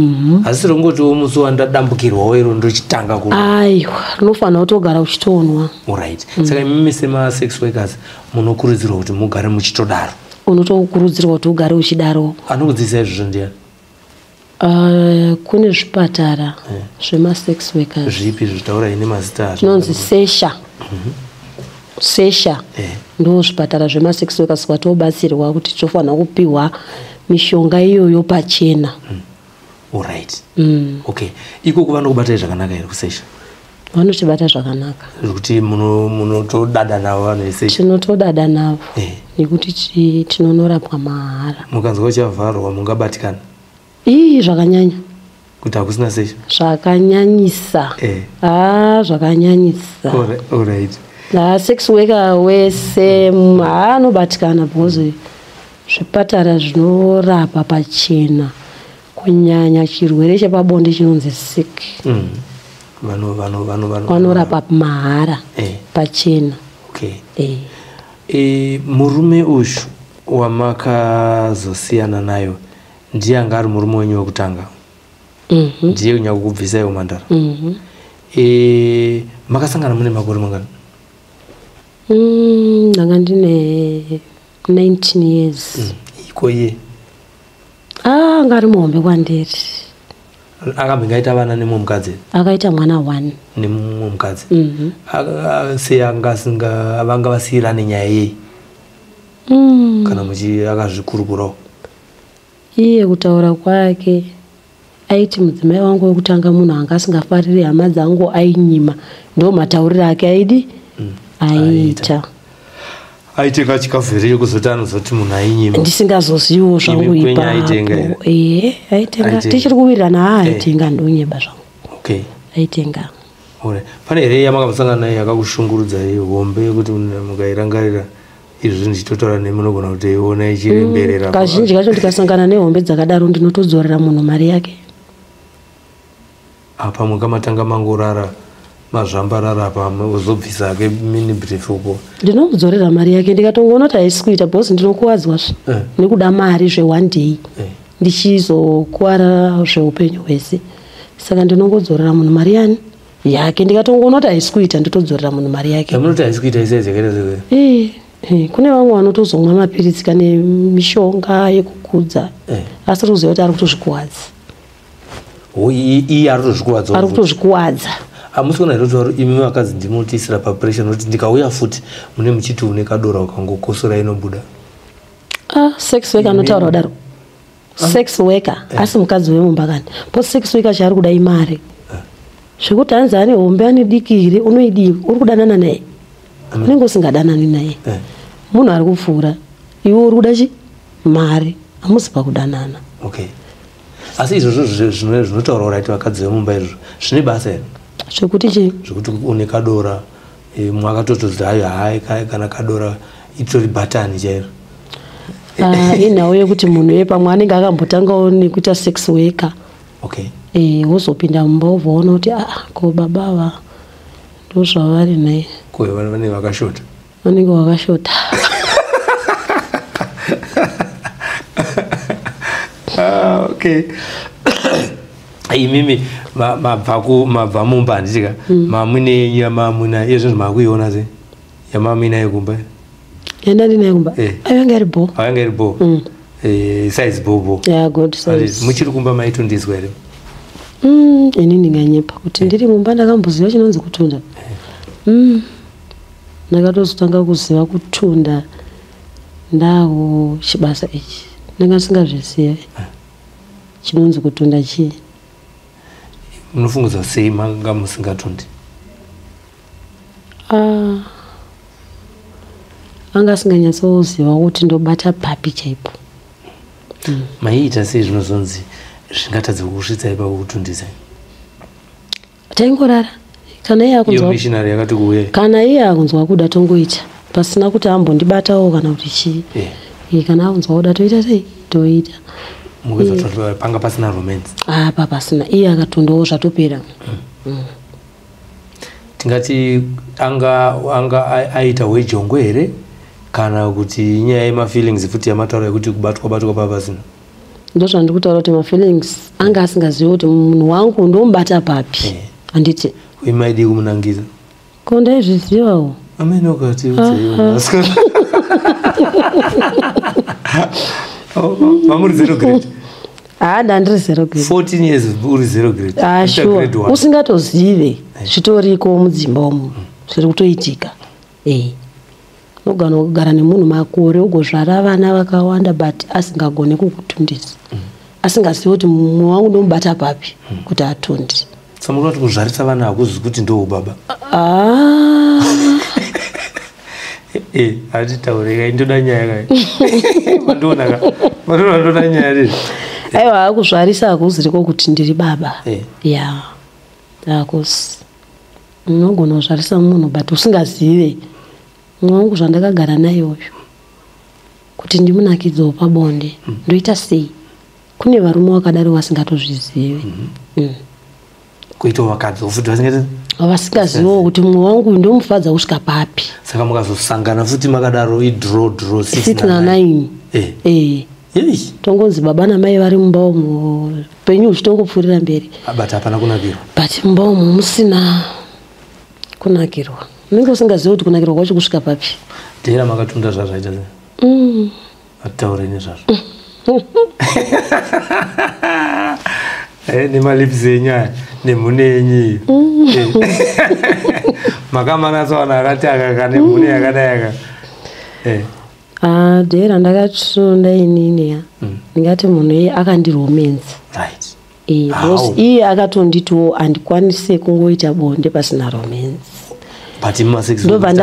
Asi ringotiwo musi wandadambukirwawo iro ndochitanga ku Aiwa, rinofanira kutogara uchitonwa. Alright. Saka imimi sema-sex workers munokurudzirwa kuti mugare muchitodaro? Unotokurudzirwa kuti ugare uchidaro. Anokudzidzisa izvozvo ndiani? Kune zvipatara zvema-sex workers. Zvipi zvitaurai nemazita azvo. Zvinonzi Sesha. Sesha ndo zvipatara zvema-sex workers kwatobatsirwa kuti tofanira kupiwa mishonga iyoyo pachena. Alright. Okay. Ikoko vanokubatai zvakanaka here kuSesha? Vanotibata zvakanaka. Zvekuti munotodada navo vanhu veSesha? Tinotodada navo nekuti tinonorapwa mahara. Mukanzwa uchavharwa mungabatikana? Ii, zvakanyanya. Kuti hakusina Sesha? Zvakanyanyisa. Haa, zvakanyanyisa. Alright. Ha, sex worker wese haanobatikana because zvipatara zvinorapa pachena, kunyanya chirwere chepabonde chinonzi sick. Vanorapa mahara pachena. Okay. Murume uyu wamakazosiyana nayo ndiye anga ari murume wenyu wekutanga? Ndiye nyakukubvisai umhandara? Makasangana mune makore mangani? Ndanga ndine 19 years. Iko iye? Ah, anga ari muhombe kwandiri. Akambenge aita vana nemumwe mukadzi? Akaita mwana 1. Nemumwe mukadzi? Sei anga asinga vanga vasiyirane nyaya yei? Kana muchi akazvikurukurawo? Iye kutaura kwake aiti mudzimai wangu wekutanga munhu anga asingafariri hama dzangu, ainyima. Ndo matauriro ake aidi aiita. Aitenga chikafu here chekuzoti anozoti munhu ainyima? Ndisingazoziviwo zvangu. Imi kwenyu aitenga here? Ipapo. Aitenga. Aitenga. Tichiri kuwirirana. Haa, aitenga, ndonyeba zvangu. Aitenga. Alright. Pane here yamakambosangana nayo yakakushungurudzai hombe yekuti mukairangarira izvi ndichitotaura nemi munogona kutoiona ichiremberera? Kazhinji kacho ndikasangana nehombe dzakadaro ndinotodzorera munhu mari yake. Apa mukamatanga mangorara mazvambarara, apa uzobvisa ake mini brief uko. Ndinomudzorera mari yake ndikatongoona kuti haisi kuita because ndinokuwadzwa zve nekuda mari zve one day, ndichizokuwara zveupenyu hwese. Saka ndinongodzorera munhu mari yani yake. Ndikatongoona kuti haisi kuita, ndotodzorera munhu mari yake. Yamunoti haisi kuita isaizi yakaita sei? Kune vamwe vanotozomwa mapiritsi kane mishonga yekukudza asi ri kuziva kuti ari kutozvikuwadza. Iye ari kutozvikuwadza? Ari kutozvikuwadza. Hamusi kuona here kuti imi vakadzi ndimotiisira papressure, nokuti ndikauya futi mune muchiti une kadora, ukangokosora inobuda? Ah, sex worker anotaura kudaro? Sex worker asi mukadzi wemumba kani? Po sex worker chaari kuda imari. Zvekuti hanzi ane hombe, ane diki here, unoidii? Uri kudanana naye, unenge usingadanani naye. Munhu ari kupfuura, iwe uri kuda chi mari, hamusi pakudanana. Okay, asi izvozvo zvinotaurwa raiti vakadzi vemumba izvozvo zvine basa here? Zvekuti chii? Zvekuti une kadora, mwakatototi hayo hai kana kadora itori bhatani chairo. Ah, inhau yekuti munhu iye pamwe anenge akambotangawo nekuita sex worker. Wozopinda mumba wobva waona kuti aa, ko baba ava ndozvavari naye. Ko vanenge vakashota. Vanenge vakashota. Ah, okay. Imimi mabva mumba, handitika mamwine yenyu yamamwina iye zvinhu makuiona se yamamwina yekumba? Yanda ndinaye kumba? Ayo anga iri bo. Anga iri bo. Size bobo. Yeah, good size. Muchiri kumba maitundiswa here? Ini ndinganyepa kuti ndiri mumba ndakamboziva chinonzi kutunda? Ndakatozotanga kuziva kutunda ndawo chibasa ichi. Ndanga ndisingazvizive chinonzi kutunda chii. Munofungudza sei manga musingatundi? Ah, anga asinganyatsoziva kuti ndobata papi chaipo. Maiita sei zvinozonzi zvingatadza kukusvitsai pakukutundisai? Taingorara, kana iye Iyo akunzwa missionary yakati kuuye. Kana iye akunzwa kuda, tongoita. Pasina kuti ambondibatawo kana kuti chii. Kana aunzwa kuda toita sei? Toita. Mukuedza panga pasina romance. Apa pasina. Iye akatondowo zvatopera. Tingati anga aita wejongwe here kana kuti inyaya yemafeelings futi yamataura yekuti kubatwa batwa papa pasina? Ndozvandiri kutaura kuti mafeelings anga asingazivi kuti munhu wangu ndomubata papi. Handiti. Imaidi kumunangisa. Ko ndaizvizivawo. Amene ukati udzeiwo. Mamuri 0 grade. Ndandiri 0 grade. 14 years uri 0 grade. Sure. Usingatozive zvitoriko mudzimba umu zviri kutoitika. Unogona kugara nemunhu makore ugozvara vana vakawanda but asingagone kukutundisa. Asingazivi kuti mumwe wangu ndomubata papi kuti atunde. Saka kuti kuzvarisa vana hakuzi kuti ndo baba. Hatitaure kai ndoda nyaya kai. Mandiona ka. Mandiona ndoda nyaya riri. Aiwa kuzvarisa hakuziriko kuti ndiri baba. Ya. Hakusi. Unogona kuzvarisa munhu but usingazive. Mumwe wangu zvandakagara naye uyu. Kuti ndimunakidzewo pabonde. Ndoita sei? Kune varume vakadaro vasingatozvizivi. Kuita vakadzi futi vasingaziviwo kuti mumwe wangu ndomufadza kusvika papi. Saka mukazosangana futi makadaro idraw draw 6 na 9. Tongonzi baba namai vari mumba umu penyu uchitongopfuurira mberi. But hapana kunakirwa. But mumba umu musina kunakirwa. Unenge usingazivi kuti kunakirwa kwacho kusvika papi. Dera makatunda zvazvaita sei? Ataure nezvazvo. Nemalips enyu aya nemhune yenyu iyi. Makamanatsawana akati akaka nemhune yakadai aka. Dera ndakatunda inini ya. Ndingati munhu iye akandiromenza. Right. Because iye akatonditiwo handikwanise kungoita bonde pasina romance. But masex ndobva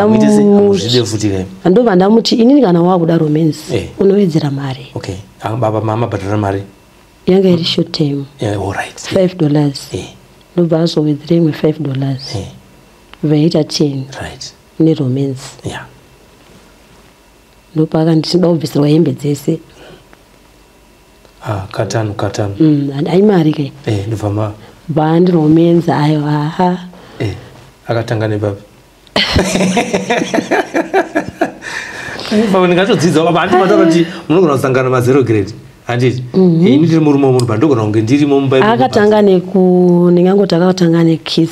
ndamuti inini kana wakuda romance unowedzera mari. Okay. Baba mama bhadhara mari. Yanga iri short term. Yeah, all right. $5. Ndobva azowedzera imwe $5. Vaita 10. Right. Neromance. Yeah. Ndopakandinoda kubvisirwa hembe dzese. Katano. Aimari ke. Ndobva ma. Vandiromenza aiwa. Akatanga nepapi. Ndingatodzidza baba handiti mataura kuti munogona kusangana ma0 grade. Handiti. Ini ndiri murume womunhu but ndogona kunge ndirimo mumba. Akatanga neku ndingangoti akatanga nekiss.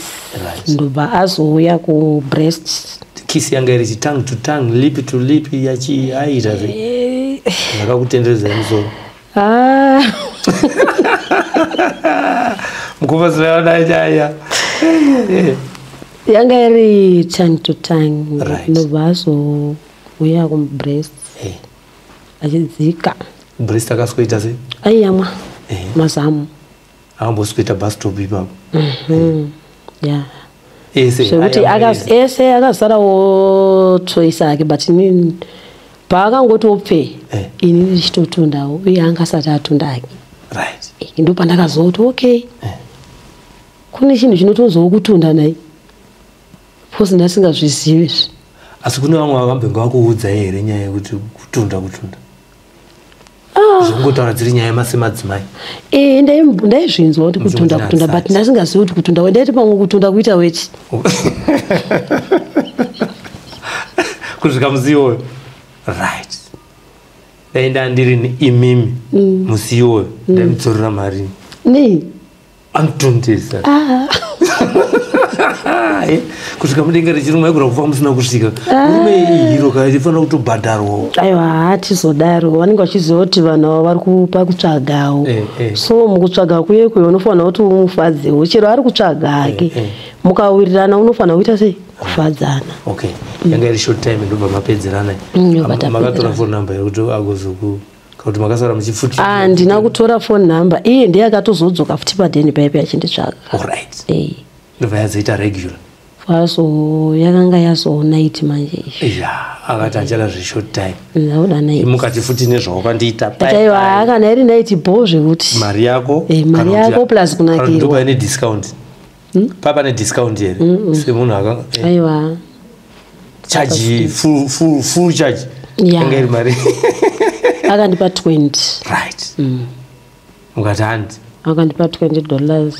Ndobva azouya ku breast. Kiss yanga iri tongue to tongue, lip to lip yachi aita zve. Zvakakutenderedzai musoro. Mukuvazira nyaya. Yanga iri tongue to tongue. Ndobva azouya ku breast. Achidzika. Breast akasweta sei? Aiyamwa. Mazamu. Akambosweta bus stop ipapo. Yeah. Zvekuti ese akazarawo choice ake but inini paakangoti opfe ini ndichitotundawo uye anga asati atunda ake. Right. Ndopandakazoti okay. Kune chinhu chinotonzwawo kutunda nai. Because ndasingazvizivi izvi. Asi kune vamwe vambenge vakuudzai here nyaya yekuti kutunda? Zvongotaura dziri nyaya masemadzimai. Ndaizvinzwa kuti kutunda but ndasingazivi kuti kutunda. Ndaiti pamwe kutunda kuita weti. Kusvika musi iwoyo. Right. Dai ndandiri imimi musi iwoyo ndaimudzorera mari. Nei? Anotundisa. Kusvika mudenga rechirume aigona kufa musina kusvika. Murume ihiro kana ifanira kutobhadharwawo. Aiwa hatizodaro. Vanenge vachiziva kuti vanhu ava vari kupa kutsvagawo. So mukutsvaga kuye kuye unofanira kuti umufadzewo. Chero ari kutsvaga hake. Mukawirirana unofanira kuita sei? Kufadzana. Okay. Yanga iri short time ndobva mapedzerana. Makatora phone number yekuti agozoku kuti makasara muchifuti. Handina kutora phone number. Iye ndiye akatozodzoka futi padheni paipi achinditsvaga. All right. Ndobva yazoita regular. Faso yakanga yazonaiti manje izvi. Akati achada zveshort time. Ndauda night. Mukati futi nezvawakandiita. Aiwa kana iri night bho zvekuti. Mari yako. Mari yako plus kunakirwa. Ndopa ine discount. Papa ne discount here. Semunhu aka. Aiwa. Charge full, full, full charge. Yanga iri mari. Akandipa 20. Right. Mukati handi. Akandipa $20.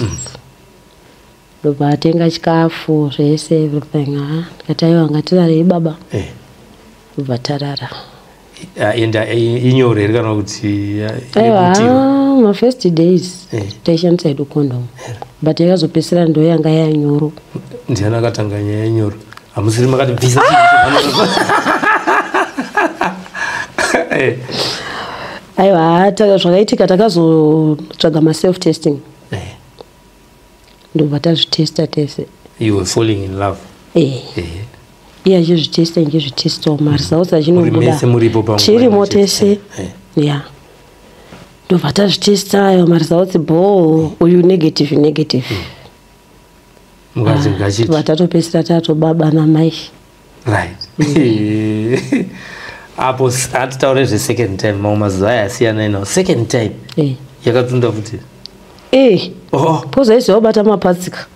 Ndobva atenga chikafu zvese, everything. Ah, ndikati aiwa, ngatirarei baba. Ndobva tarara. Enda inyore here kana kuti Aiwa, mafirst days taishandisa hedu condom, but yakazopedzisira ndo yanga yanyoro. Ndiani akatanga nyaya yenyoro? Hamusiri makati bvisa? Aiwa, zvakaitika, takazotsvaga maself testing, ndobva tazvitesta tese. You were falling in love. Iye achizvitesta, ndichizvitestawo, maresults achinobuda. Mese muripo panguva Tirimo imwe chete. tese. Ya, ndobva tazvitesta, ayo maresults bho, uyu negative, negative. Mukati ngachiti. Tobva tatopedzisira tatobaba namai. Right, apo hatitaure zvesecond time, mamwe mazuva aya asiyana inawo. Second time yakatunda futi? Oh. Poza aiziva kubata mapatsika.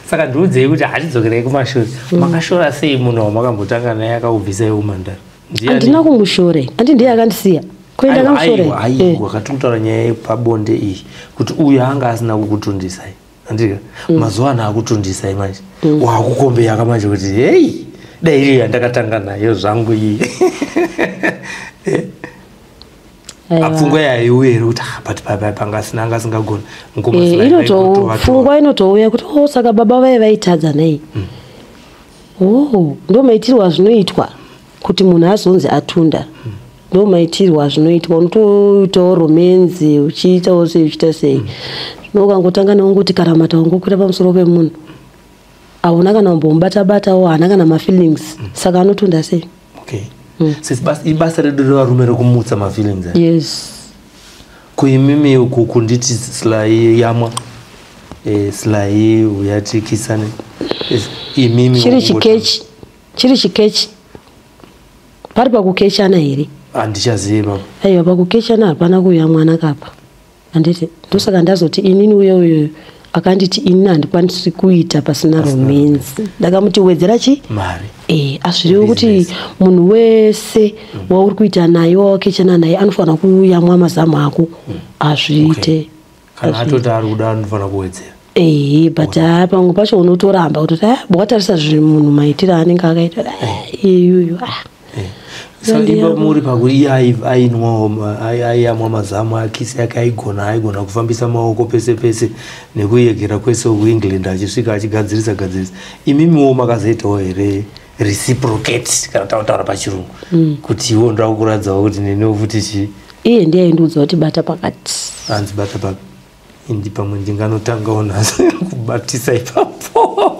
Saka ndiudzei kuti, hatidzokerei kumashure, makashora sei munhu wamakambotanga naye akakubvisai umhandara? Handina kumushore, handi ndiye akandisiya kuenda kamushore. Aiwa, katiri kutaura nyaya yepabonde iyi, kuti uyu anga asina kukutundisai, andika mazuva ano akutundisai manje, wakukombeyaka manje kuti hei, dai iriyo yandakatanga nayo zvangu iyi. Pfungwa yaiuya here kuti, "Ah, but panga asina, anga asingagoni mukoma Sly vaigotova-tova." Pfungwa inotouya kuti, o, saka baba vaye vaitadza nei? O, ndo maitirwa zvinoitwa kuti munhu azonzi atunda, ndo maitirwa zvinoitwa. Unotoitawo romance, uchiitawo sei, uchiita sei. Zvino ukangotanga neungoti karamata, wangokwira pamusoro pemunhu, hauna kana kumbomubata-batawo, haana kana mafeelings, saka anotunda sei? Okay. Sisi, ibasa redu revarume rekumutsa mafeelings aya. Yes. Kuimimi uku kunditi Sly yamwa, Sly uyatikisane. Imimi Chiri chikechi, chiri chikechi, pari pakukechana here? Handichazivi baba. Aiwa, pakukechana hapana kuuya mwana kapa, handiti? Ndosaka ndazoti inini uye uyo akanditi inini handikwanisi kuita pasina romance, ndakamuti wedzera chi Mari. Azvirevi kuti munhu wese wauri kuita naye, wawakechana naye, anofanira kuyamwa mazamu ako, hazviite. Kana atoti ari kuda, anofanira kuwedzera. Ehe, but haa, pamwe pacho unotoramba kutoti a wakatarisa zvinhu munhu maitiro aanenge akaita, iyuyu ah. Saka imba muri pakuti iye ainwawo aiyamwa mazamu, akisi yake aigona, aigona kufambisa maoko pese pese nekuyegera kwese kuEngland, achisvika achigadzirisa gadzirisa. Imimiwo makazoitawo here reciprocate, kana tautaura pachirungu, kuti iwo ndoda kukuradzawo kuti neniwo futi chi Iye ndiye aindiudza kuti bata pakati. Hanzi bata papi? Indi pamwe ndinganotangawo nhasi kubatisa ipapo.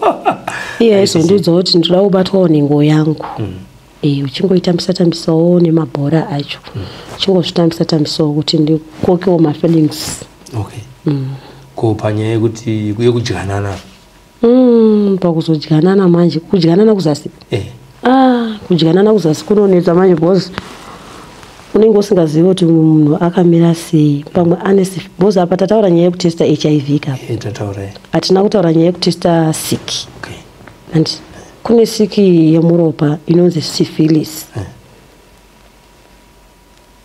Iye aizondiudza kuti ndoda kubatwawo nhengo yangu. Uchingoitambisa tambisawo nemabhora acho, uchingozvitambisa tambisawo kuti ndikokewo mafeelings. Okay, ko panyaya yekuti yekudyanana? Pakuzodyanana manje, kudyanana kuzasi, ah, kudyanana kuzasi kunonetsa manje, because unenge usingazivi kuti munhu akamira sei, pamwe ane because apa tataura nyaya yekutesta HIV kapa. Tataura. Hatina kutaura nyaya yekutesta siki. And kune siki yemuropa inonzi syphilis,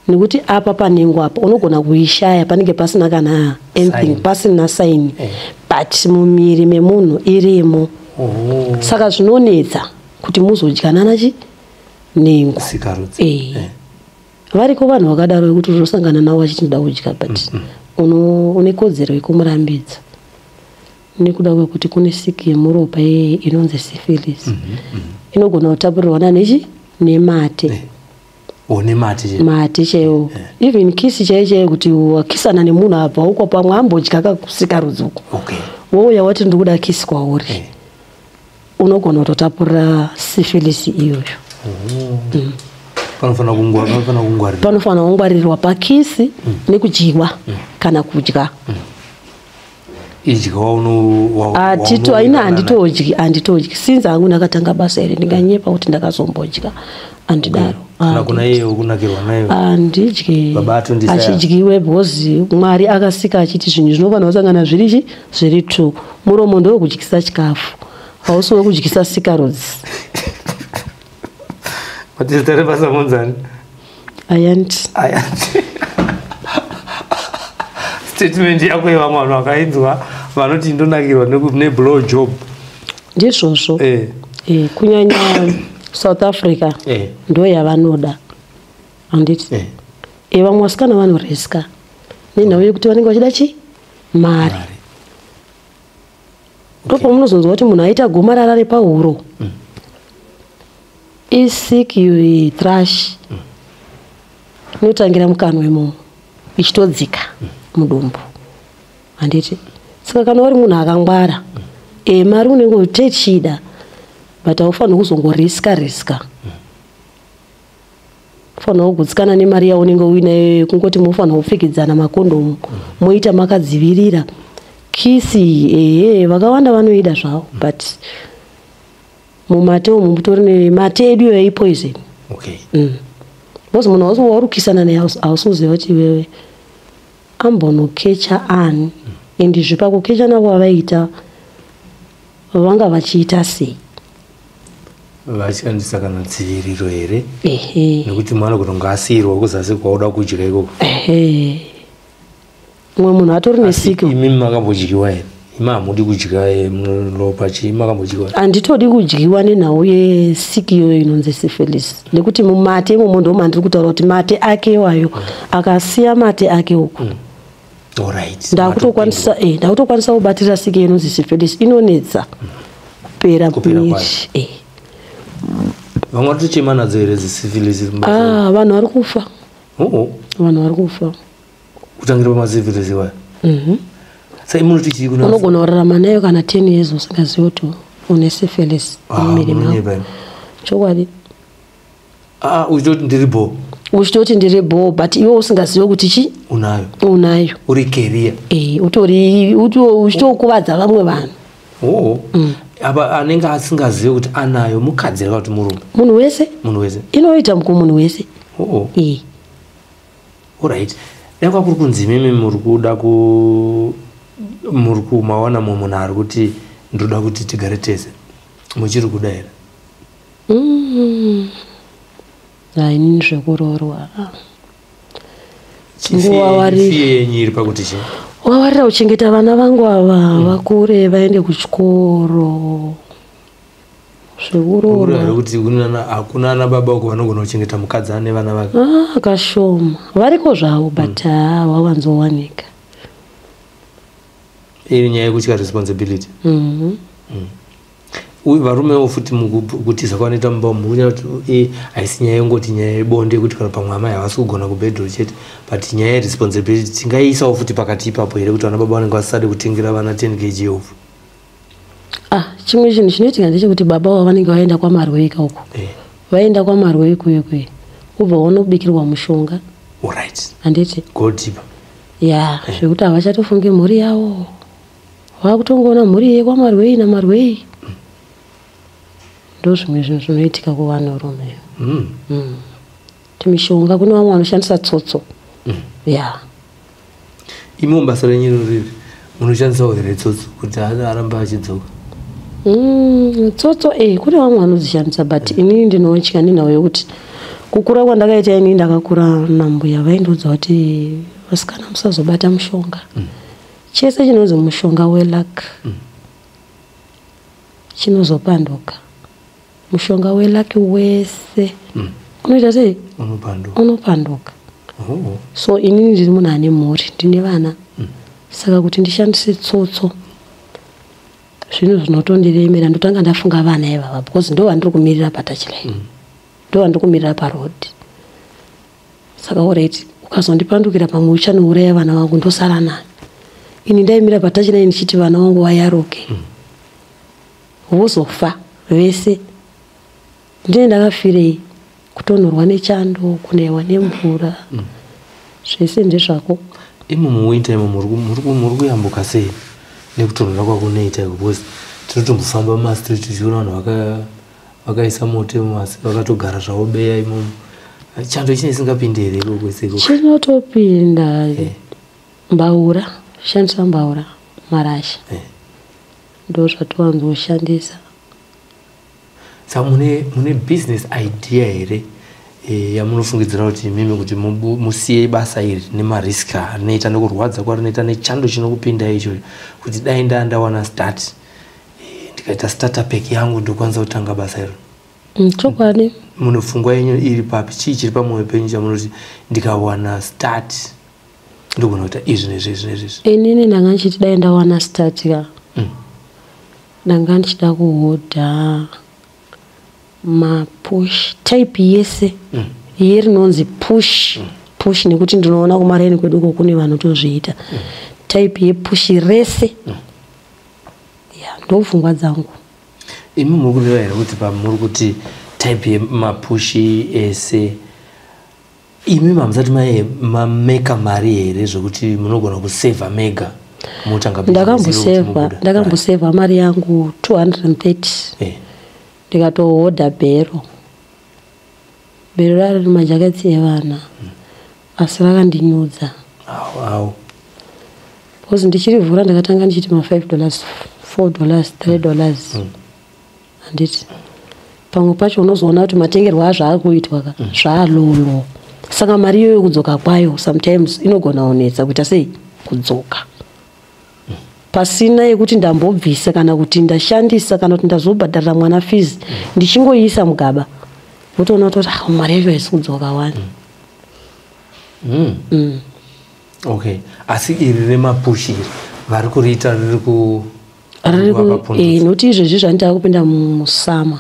nekuti apa panhengo apa unogona kuishaya, panenge pasina kana anything. Sign. Pasina sign, but mumiri memunhu irimo. Saka zvinonetsa kuti muzodyanana chi nhengo. Sikarudzi. Variko vanhu vakadaro vekuti unosangana navo vachiti ndoda kudya, but une kodzero yekumurambidza nekuda kwekuti kune siki yemuropa iyeye inonzi syphilis, inogona kutapurirwana nechi nemate. O, nemate chete. Mate chaiwo, even kiss chaiyo chaiyo, kuti wakisana nemunhu abva uko, pamwe ambodya kakusikarudzi uko, wouya wati ndikuda kiss kwauri, unogona kutotapurira syphilis iyoyo. Panofanira kungwarirwa. Panofanira kungwarirwa pakiss nekudyiwa kana kudya. Idya Hatito aina, handitodyi, handitodyi since hangu ndakatanga basa iri. Ndinganyepa kuti ndakazombodya, handidaro. Kana kuna iye wekunakirwa nayo? Handidyi. Baba atondisa. Achidyiwe, because Mwari akasika achiti zvinhu zvinofanira kusangana zviri chi zviri two. Muromo ndowekudyisa chikafu. Hausi wekudyisa sikarudzi. Mati zita rebasa munzani? Ayanti. Ayanti. Statement yako yevamwe vanhu vakainzwa vanoti ndonakirwa neblow job. Ndizvozvo. Kunyanya South Africa ndo yavanoda. Handiti? Vamwe vasikana vanoriska nenhau yekuti vanenge vachida chi? Mari. Ndopamunozonzwa kuti munhu aita gomarara repahuro. Isick thrush. Inotangira mukanwa imomo ichitodzika mudumbu. Handiti? Saka kana uri munhu akangwara, mari unenge uchida, but haufaniri kuzongoriska riska. Ufanira kugutsikana nemari yaunenge uinayo, kungoti mufanira kupfekedzana makondomu, moita makadzivirira. Kisi ehe vakawanda vanoida zvavo, but mumate umu mutori nemate edu iyoyo ipoison. Okay. Because munhu hausi waurukisana naye, hausi kuziva kuti iwewe ambonokecha ani, and zvepakukecha navo vavaita vanga vachiita sei? Vachishandisa kana dziviriro here? Nekuti mwana kuti ungaasiyirwa kuzasi kwauda kudya ikoko. Mumwe munhu atori nesiki. Imi makambodyiwa here? Imi hamudi kudya munopa chii? Makambodyiwa? Handitodi kudyiwa nenhau yesiki iyoyo inonzi syphilis. Nekuti mumate imomo ndo mandiri kutaura kuti mate ake iwayo akasiya mate ake uku. Alright. Ndakutokwanisa kubatira siki inonzi syphilis inonetsa kupera miri. Vamwe vatochema nadzo here dzisyphilis? Vanhu vari kufa. Vanhu vari kufa. Kutangira pamasyphilis iwayo. Saka munoti chii kuna unogona kurarama nayo kana 10 years usingazivi kuti une syphilis mumuviri mako. Chokwadi. Uchitoti ndiri bho. Uchitoti ndiri bho, but iwe usingazivi kuti chi? Unayo. Unayo. Uri carrier. Utori uchitokuvadza vamwe vanhu. Apa anenge asingazivi kuti anayo mukadzi kana kuti murume? Munhu wese. Munhu wese. Inoita kumunhu wese. Alright. Dai kwakuri kunzi imimi muri kuda ku muri kumawana mumwe munhu ari kuti ndoda kuti tigare tese, muchiri kuda here? Inini zvekuroorwa. Fiye yenyu iri pakuti chii? Wawarira kuchengeta vana vangu ava vakure vaende kuchikoro. Zvekuroorwa. Kuti hakuna ana baba uko vanogona kuchengeta mukadzi ane vana vake? Kashoma. Variko zvavo but hawawanzowanika. Iri nyaya yekutya responsibility. Uye varumewo futi mukutiza kwanoita mumba umu, kuti haisi nyaya yengoti nyaya yebonde yekuti kana pamwe amai havasi kugona kubhedhuru chete, but nyaya yeresponsibility tingaiisawo futi pakati ipapo here kuti vana baba vanenge vasisade kutengera vana 10 kg yeupfu? Chimwe chinhu chinoitika ndechekuti baba vavo vanenge vaenda kwaMarwei uko. Vaenda kwaMarwei kuye kuye. Ubva wanobikirwa mushonga. Alright. Handiti? Go deeper. Ya, zvekuti havachatofunge mhuri yavo. Vakutongoona mhuri yekwaMarwei naMarwei. Ndo zvimwe zvinhu zvinoitika kuvanhurume. Mishonga kune vamwe vanoshandisa tsotso. Ya. Imo basa renyu riri munoshandisawo here tsotso kuti arambe achidzoka? Tsotso kune vamwe vanodzishandisa, but inini ndinotya nenhau yekuti kukura kwandakaita inini ndakakura nambuya vaindiudza kuti vasikana musazobata mushonga. Chese chinonzi mushonga weluck chinozopanduka. Mushonga weluck wese unoita sei? Unopanduka. So inini ndiri munhu ane mhuri, ndine vana. Saka kuti ndishandise tsotso zvinhu zvinotondiremera, ndotanga ndafunga vana ivava because ndo vandiri kumirira patouchline, ndo vandiri kumirira paroad. Saka alright, ukazondipandukira pamwe uchanouraya vana vangu, ndosara nani? Ini ndaimira patouchline ndichiti vana vangu vayaruke, vozofa vese. Ndine ndakafirei? Kutonhorwa nechando, kunaiwa nemvura, zvese ndezvako. Imo muwinter imo muri kuyambuka sei nekutonhora kwakunoita iko? Because tinotombofamba mumastreet tichiona vanhu vakaisa moto imomo, asi vakatogara zvavo beya imomo. Chando chine isingapindi here ikoko kwese ikoko? Chinotopinda. Mbaura, shandisa mbaura, marasha. Ndo zvatowanzoshandisa. Saka mune business idea here yamunofungidzira kuti imimi kuti musiye basa iri nemarisk arinoita, nekurwadza kwarinoita, nechando chinokupinda icho, kuti dai ndawana start, ndikaita starter pack yangu, ndokwanisa kutanga basa iro? Chokwadi. Mune pfungwa yenyu iri papi? Chii chiri pamwoyo penyu chamunoti ndikawana start ndogona kuita izvi nezvizvi nezvizvi? Inini ndanga ndichiti dai ndawana start ka, ndanga ndichida kuhodha mapush type yese yerinonzi push. Push nekuti ndinoona kumareni kwedu uko kune vanotozviita. Type yepush rese. Ya, ndopfungwa dzangu. Imi muri kureva here kuti pamuri kuti type yemapushi ese, imi mamusati mameka mari here zvekuti munogona kusevha mega motanga business iro kuti Ndakambosevha. mubuda? Ndakambosevha mari yangu 230, ndikatohodha bhero. Bhero rari majaketsi evana, asi rakandinyudza. Au, au. Because ndichirivhura ndakatanga ndichiti ma5 dollars, 4 dollars, 3 dollars, handiti? Pamwe pacho unozoona kuti matengerwo azvo akuitwa ka zvaalolo, saka mari iyoyo kudzoka kwayo sometimes inogona kunetsa kuita sei kudzoka pasina yekuti ndambobvisa kana kuti ndashandisa kana kuti ndazobhadharira mwana fees. Ndichingoiisa mugaba, wotoona kuti, ah, mari yacho haisi kudzoka wani. Okay, asi iri remapushi iri vari kuriita riri ku Riri kuvapa nokuti izvezvi zvanditava kupinda musummer,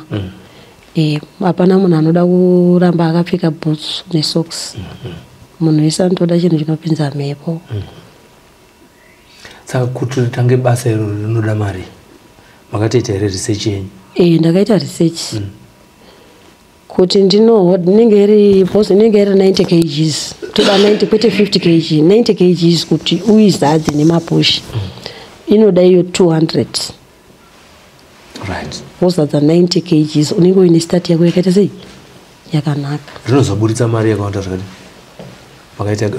hapana munhu anoda kuramba akapfeka boots nesocks. Munhu wese anotoda chinhu chinopinza mhepo. Saka kuti ritange basa iro rinoda mari, makatoita here research yenyu? Ndakaita research kuti ndinoho inenge iri, because inenge iri 90 kgs, toda 90 kwete 50 kg, 90 kgs. Kuti uizadze nemapushi inoda iyo 200. Wozadza 90 kgs, unenge uine start yako yakaita sei, yakanaka. Rinozoburitsa mari yakawanda zvakadi?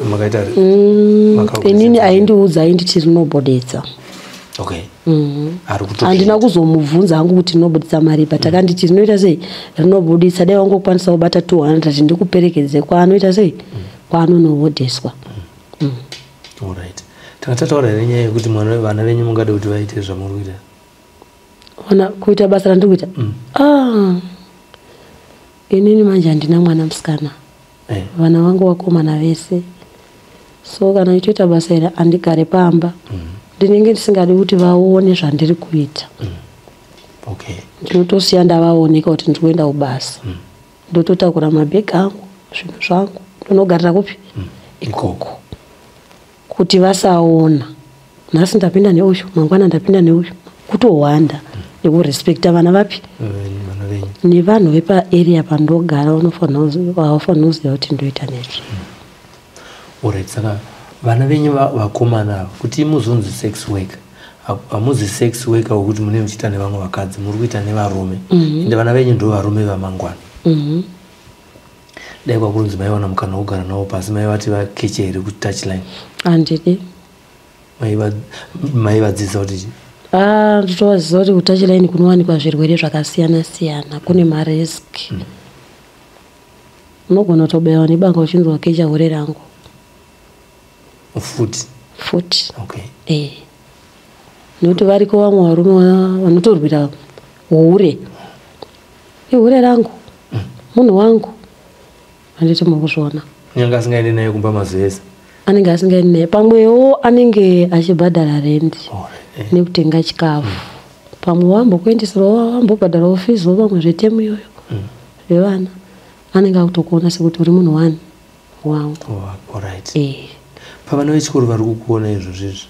Makaita Inini aindiudza, ainditi rinobuditsa. Ari kuto Handina kuzomubvunza hangu kuti rinobuditsa mari, but akanditi rinoita sei, rinobuditsa. Dai wangokwanisa kubata 200 ndikuperekedze kwaanoita sei, kwaanonohodheswa. Alright, tanga tataura here nyaya yekuti mwana, vana venyu mungade kuti vaite zvamuri kuita? Ona kuita basa randiri kuita? Ah, inini manje handina mwana musikana. Vana vangu vakomana vese, so kana ichitoita basa iri handigare pamba. Ndinenge ndisingadi kuti vaone zvandiri kuita. Ndinotosiya ndavaoneka kuti ndiri kuenda kubasa, ndototakura mabhegi angu, zvinhu zvangu, ndonogarira kupi? Ikoko, kuti vasaona nhasi ndapinda neuyu, mangwana ndapinda neuyu, kutohwanda nekurespekta vana vapi? Vana venyu. Nevanhu vepaarea pandogara havafanira kuziva kuti ndoita nezvi. Alright, saka vana venyu vakomana ava, kuti muzonzi sex worker, hamuzi sex worker wekuti mune muchiita nevamwe vakadzi, muri kuita nevarume, ende vana venyu ndo varume vamangwana. Dai kwakurunzi maiwana mukana wekugara navo pasi, maivati vakeche here kutouchline? Handidi. Maivadzidzisa kuti chii? Ah, nditovaziva kuti kutouchline kunowanikwa zvirwere zvakasiyana siyana, kune marisk. Unogona kutobayiwa nebanga uchinzi wakecha hure rangu. Futi? Futi. Nokuti variko vamwe varume vanotorwira hure, ihure rangu, munhu wangu, handiti muri kuzviona? Kunyange asingaendi naye kumba mazuva ese? Anenge asingaendi naye, pamwewo anenge achibhadhara rendi Alright. Nekutenga chikafu, pamwe wambokuendeserawo, wambobhadharawo fiziwo, pamwe zvetemu iyoyo zvevana, anenge akutokuona sekuti uri munhu wani, wangu. Oh, alright. Eh. Pavana vechikoro vari kukuona izvozvizvi,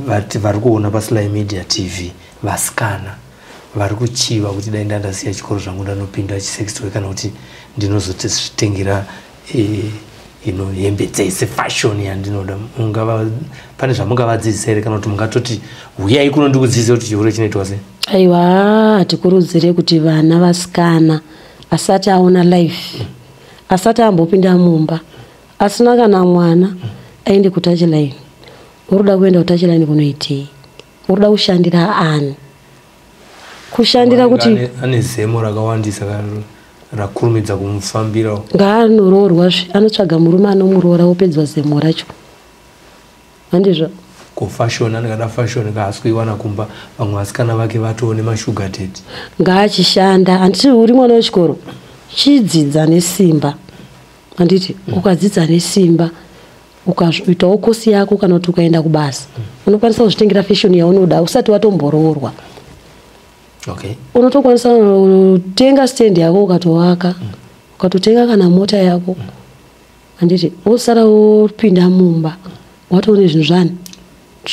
vati vari kuona paSly Media TV, vasikana vari kuchiva kuti dai ndandasiya chikoro zvangu ndanopinda chisex work, kana kuti ndinozotengera ino hembe dzese, fashion yandinoda, mungava pane zvamungavadzidzisa here, kana kuti mungatoti huyai kuno ndikudzidzise kuti chihure chinoitwa sei? Aiwa, hatikurudzire kuti vana vasikana asati aona life, asati ambopinda mumba, asina kana mwana, aende kutouchline. Uri kuda kuenda kutouchline kunoitei? Uri kuda kushandira ani? Kushandira kuti ane zemo rakawandisa rakurumidza kumufambira. Ngaanoroorwazve, anotsvaga murume anomuroora wopedzwa zemo racho. Handizvo? Ko fashion, anenge fashion kaasi kuiwana kumba, vamwe vasikana vake vatoone mashuga daddy. Ngaachishanda. Handiti uri mwana wechikoro, chidzidza nesimba. Handiti ukadzidza nesimba, ukaitawo kosi yako kana kuti ukaenda kubasa, unokwanisa kuzvitengera fashion yaunoda usati watomboroorwa. Unotokwanisa kutenga stand yako ukatovaka, ukatotenga kana mota yako. Handiti wosara wopinda mumba watoone zvinhu zvani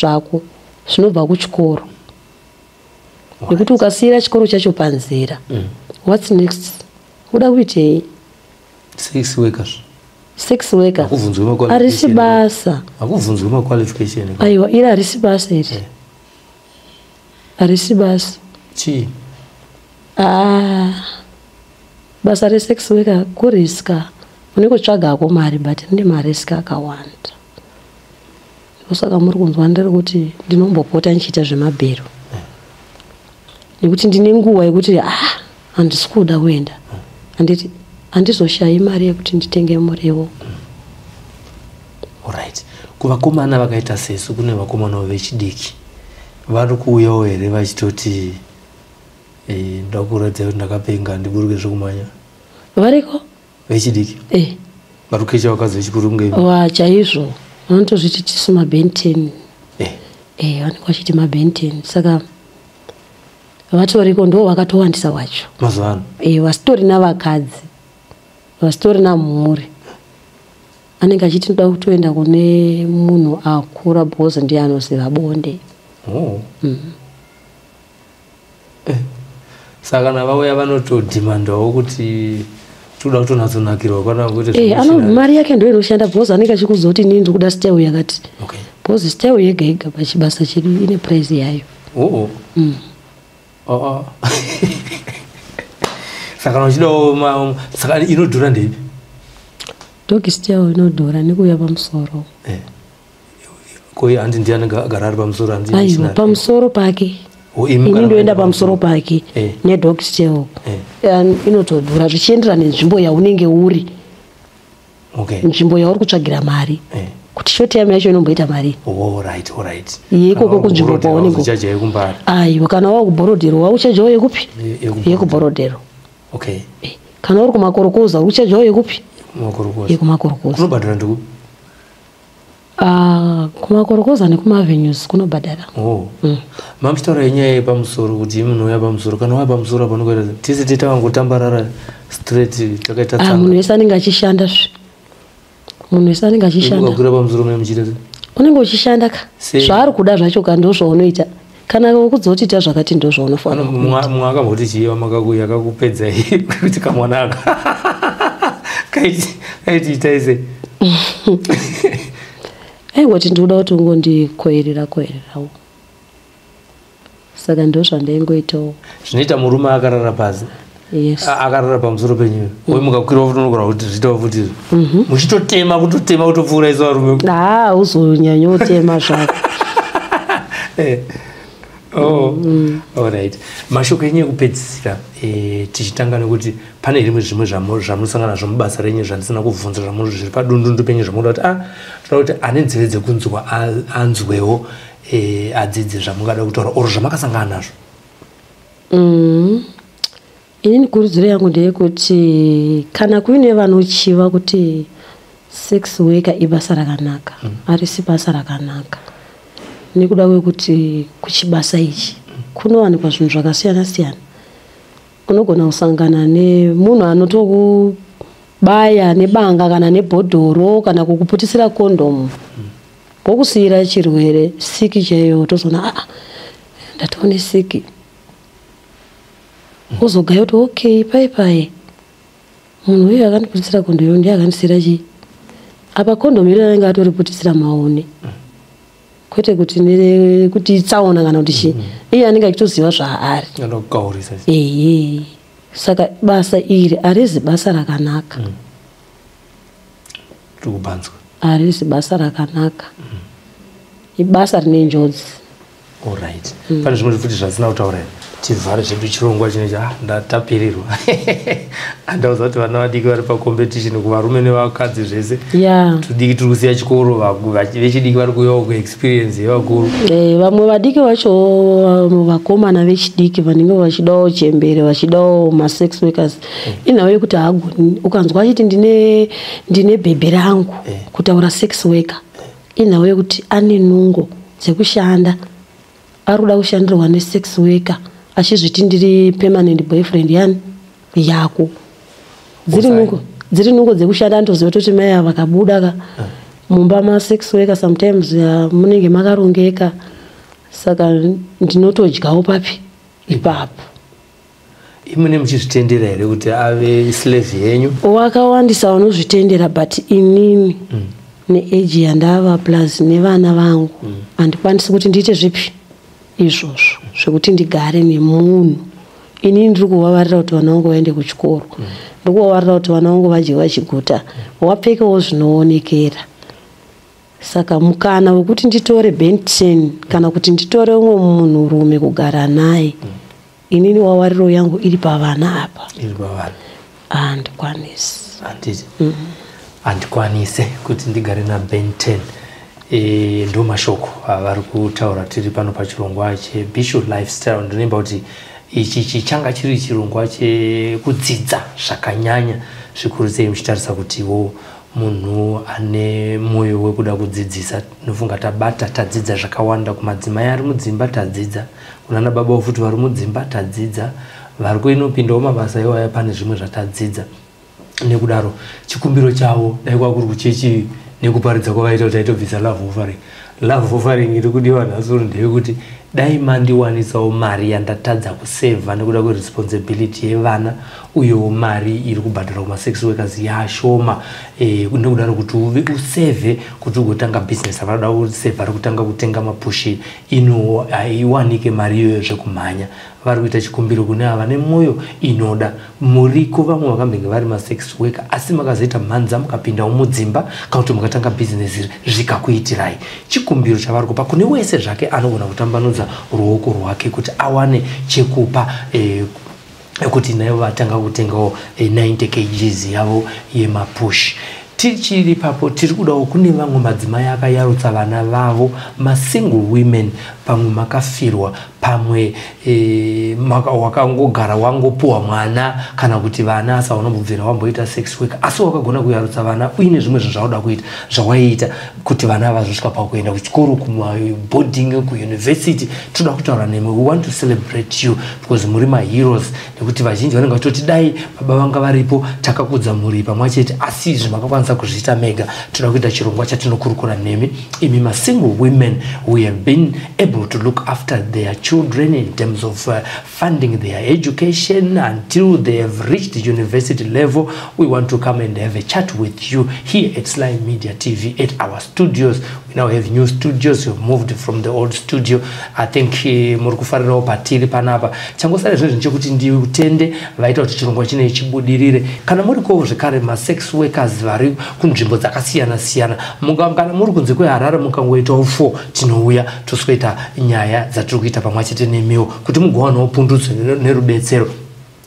zvako zvinobva kuchikoro, nekuti ukasiyira chikoro chacho panzira, what's next? Uda kuitei? Sex workers. Sex worker harisi basa. Hakubvunzwe maqualification. Aiwa, iri harisi basa iri, harisi basa. Chii? Ah, basa resex worker kuriska, unenge uchitsvagako mari, but rine mariski akawanda. Ndosaka muri kunzwa ndiri kuti ndinombopota ndichiita zvemabhero, nekuti ndine nguva yekuti ah, handisi kuda kuenda. Handiti handizoshayi mari yekuti nditenge muriwo. Alright, kuvakomana vakaita sesu, kune vakomanawo vechidiki vari kuuyawo here vachitoti ndoda kuratidza kuti ndakapenga, ndiburuke zvekumanya? Variko. Vechidiki vari kukecha vakadzi vechikuru kunge Wa, chaizvo, vanotozviti tisu maBen 10. Vanenge vachiti maBen 10, saka vatoriko, ndo vakatowandisa wacho. Mazuva ano? Vasitorina vakadzi, vasitorina mhuri, anenge achiti ndoda kutoenda kune munhu akura because ndiye anoziva bonde. Oh. Saka kana vauya vanotodhimandawo kuti toda kutonatsonakirwa kana kuti Mari yake ndo inoshanda because anenge achikuudza kuti inini ndiri kuda style yakati, because style yega yega pachibasa chedu ine price yayo. Oh. Oh. Saka kana uchidawo saka inodhura ndeipi? Doggy style inodhura nekuuya pamusoro. Ko iye handi ndiye anenge agara ari pamusoro, handi? Aiwa, missionary? Pamusoro pake. Oh, imi Ini kana ndoenda maenda pamusoro pake nedoggy style. Inotodhura zvichienderana nenzvimbo yaunenge uri, nzvimbo yauri kutsvagira mari, kuti short yam yacho inomboita mari. Oh, right, all right. Iye ikoko kunzvimbo kwaunenge uchaja yekuMbare. Aiwa, kana wakuBorrowdale wauchajawo yekupi? YekuBorrowdale. YekuBorrowdale. Kana uri kumakorokoza uchajawo yekupi? Kumakorokoza. Yekumakorokoza. Kunobhadhara ndikupi? Ah, kumakorokoza nekumavenues kunobhadhara. Oh. Mamuchitaura yenyaya yepamusoro kuti imi munouya pamusoro, kana waya pamusoro apa unokuita tese titakangotambarara straight takaita Ah, tsanga. munhu wese anenge achishanda zve, munhu wese anenge achishanda. Ukakwira pamusoro mune muchiita sei? Unenge uchishanda ka. Sei? Zvaari kuda zvacho ka ndozvaunoita. Kana kudzoti ita zvakati, ndozvaunofanira kuita. Mumwe akamboti chii yakakupedzai kuti kamwana aka kaiti itai sei? Aingoti ndikuda kuti ungondikoirira koirirawo, saka ndozvandaingoitawo. Zvinoita murume akarara pasi? Yes. Akarara pamusoro penyu, uye mukakwirawo futi unogona kuti zviitawo futi izvo, muchitotema, kutotema kutopfuura isu varume. Haa, uzonyanyotema zvako. Oh. Alright, mashoko enyu ekupedzisira, tichitanga nekuti pane rimwe zvimwe zvamunosangana nazvo mubasa renyu zvandisina kubvunza, zviri padundundu penyu, zvamunoda kuti toda kuti ane nzeve dzekunzwa anzwewo, adzidze, zvamungada kutaura oro zvamakasangana nazvo? Inini kurudziro yangu ndeyekuti kana kuine vanochiva kuti sex worker ibasa rakanaka, harisi basa rakanaka, nekuda kwekuti kuchibasa ichi kunowanikwa zvinhu zvakasiyana siyana. Unogona kusangana nemunhu anotokubaya nebanga kana nebhodhoro kana kukuputisira kondomu, wokusiyira chirwere, siki chaiyo, tozoona aa ndatoone siki, wozogaya kuti okay, pai pai munhu uyu akandiputisira kondomu ndiye akandisiyira chii apa. Kondomu iro anenge atoriputisira maone, kwete kuti kuti itsaona kana kuti chii, iye anenge achitoziva zvaari. Anoda kukaurisa. Ehe, saka basa iri harizi basa rakanaka. Tiri kubanzwa. Harizi basa rakanaka, ibasa rine njodzi. Alright, pane zvimwe futi zvasina kutaura here? Tivhare zvedu chirongwa chinechi. Ah, ndatapirirwa. Andauza kuti vana vadiki vari pacompetition kuvarume nevakadzi zvese. Tudiki tiri kusiya chikoro, vechidiki vari kuuyawo kuexperience yevakuru. Vamwe vadiki vacho, vakomana vechidiki vanenge vachidawo chembere, vachidawo masex workers, inhau yekuti haagoni. Ukanzwa achiti ndine bhebhi rangu, kutaura sex worker, inhau yekuti ane nungo dzekushanda, ari kuda kushandirwa nesex worker, achizviti ndiri permanent boyfriend yani yako. Dziri nungo dzekushanda, anotoziva kutoti mai ava vakabuda ka mumba masex worker, sometimes munenge makarongeka, saka ndinotodyawo papi ipapo. Imune muchizvitendera here kuti ave slave yenyu? Wakawandisa vanozvitendera, but inini neage yandava plus nevana vangu, handikwanisi kuti ndiite zvipi izvozvo zvekuti ndigare nemunhu. Inini ndiri kuvavarira kuti vana vangu vaende kuchikoro, ndiri kuvavarira kuti vana vangu vadye vachiguta, wapfekewo zvinoonekera. Saka mukana wekuti nditore Benton kana kuti nditore umwe munhurume kugara naye, inini wawariro yangu iri pavana apa. Iri pavana. Handikwanisi. Handiti handikwanise kuti ndigare naBenten. Ndo mashoko avari kutaura tiri pano pachirongwa cheBishu Lifestyle. Ndinoimba kuti ichi chichanga chiri chirongwa chekudzidza zvakanyanya, zvikuru sei muchitarisa kutiwo munhu ane mwoyo wekuda kudzidzisa. Nofunga tabata, tadzidza zvakawanda. Kumadzimai ari mudzimba tadzidza, kunana baba futi vari mudzimba tadzidza, vari kuinopindawo mabasa iwaya pane zvimwe zvatadzidza. Nekudaro chikumbiro chavo, dai kwakuri kuchechi nekuparidza kwavaita kuti aitobvisa love offering. Love offering iri kudiwa nhasi uno ndeyekuti dai mandiwanisawo mari yandatadza kusevha nekuda kweresponsibility yevana, uyewo mari iri kubhadharwa kumasex workers yashoma. Nekudaro kuti usevhe kuti ugotanga business, avanoda kusevha rekutanga kutenga mapushi ino, haiwanike mari iyoyo zvekumhanya. Vari kuita chikumbiro kune ava nemwoyo inoda. Muriko vamwe vakambenge vari masex worker, asi makazoita mhanza mukapindawo mudzimba kana kuti mukatanga bhizinesi zvikakuitirai. Chikumbiro chavari kupa kune wese zvake anogona kutambanudza ruoko rwake kuti awane chekupa, kuti naivo vatanga kutengawo 90 kgs yavo yemapush. Tichiri ipapo, tiri kudawo kune vamwe madzimai akayarutsa vana vavo, masingle women. Pamwe makafirwa, pamwe wakangogara wangopuwa mwana kana kuti vana, asi haunombobvira wamboita sex work, asi wakagona kuyarutsa vana uine zvimwe zvinhu zvauda kuita, zvawaiita kuti vana vazosvika pakuenda kuchikoro, kumaboarding, kuuniversity. Toda kutaura nemi. We want to celebrate you because muri maheroes, nekuti vazhinji vanenge vachitoti dai baba vanga varipo takakudza mhuri pamwe chete, asi izvi makakwanisa kuzviita mega. Toda kuita chirongwa chatinokurukura nemi, imi masingle women who have been able to look after their children in terms of funding their education until they have reached university level. We want to come and have a chat with you here at Sly Media TV at our studios. We now have new studios. We've moved from the old studio. I think muri kufarirawo patiri panapa. Changosara zvinhu ndechekuti ndiutende vaita kuti chirongwa chine chibudirire. Kana murikowo zvekare masex workers vari kunzvimbo dzakasiyana siyana, kana muri kunze kweHarare, mukangoitawo 4, tinouya tosweta nyaya dzatiri kuita pamwe chete nemiwo kuti mugowanawo pundutso nerubetsero.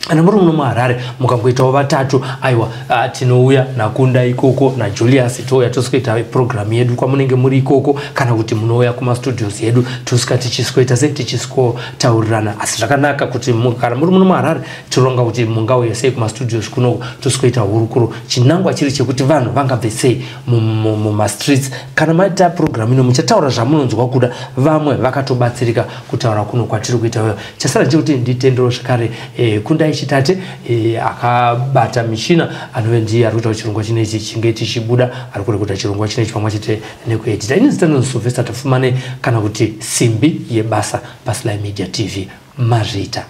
Kana muri muno muHarare, mukangoitawo vatatu, aiwa, tinouya naKunda ikoko naJulius, touya tosweta programu yedu kwamunenge muri ikoko, kana kuti munouya kumastudios edu, tosvika tichisweta se tichiswotaurirana. Asi zvakanaka kuti kana muri muno muHarare, tironga kuti mungauye sei kumastudios kunoko, tosweta hurukuro. Chinangwa chiri chekuti vanhu vangabve sei mumastreets. Kana maita programu ino, muchataura zvamunonzwa kuda. Vamwe vakatobatsirika kutaura kuno kwatiri kuita weyo. Chasara chekuti nditendero zvekare Kundai Chitate, akabata mishina, anove ndiye ari kuita chirongwa chinechi chinge tichibuda, ari kurekuta chirongwa chinechi pamwe chete nekuedita. Ini zita ndinonzi Sylvester Tafumane, kana kuti Simbi Yebasa, paSly Media TV. Mazvita.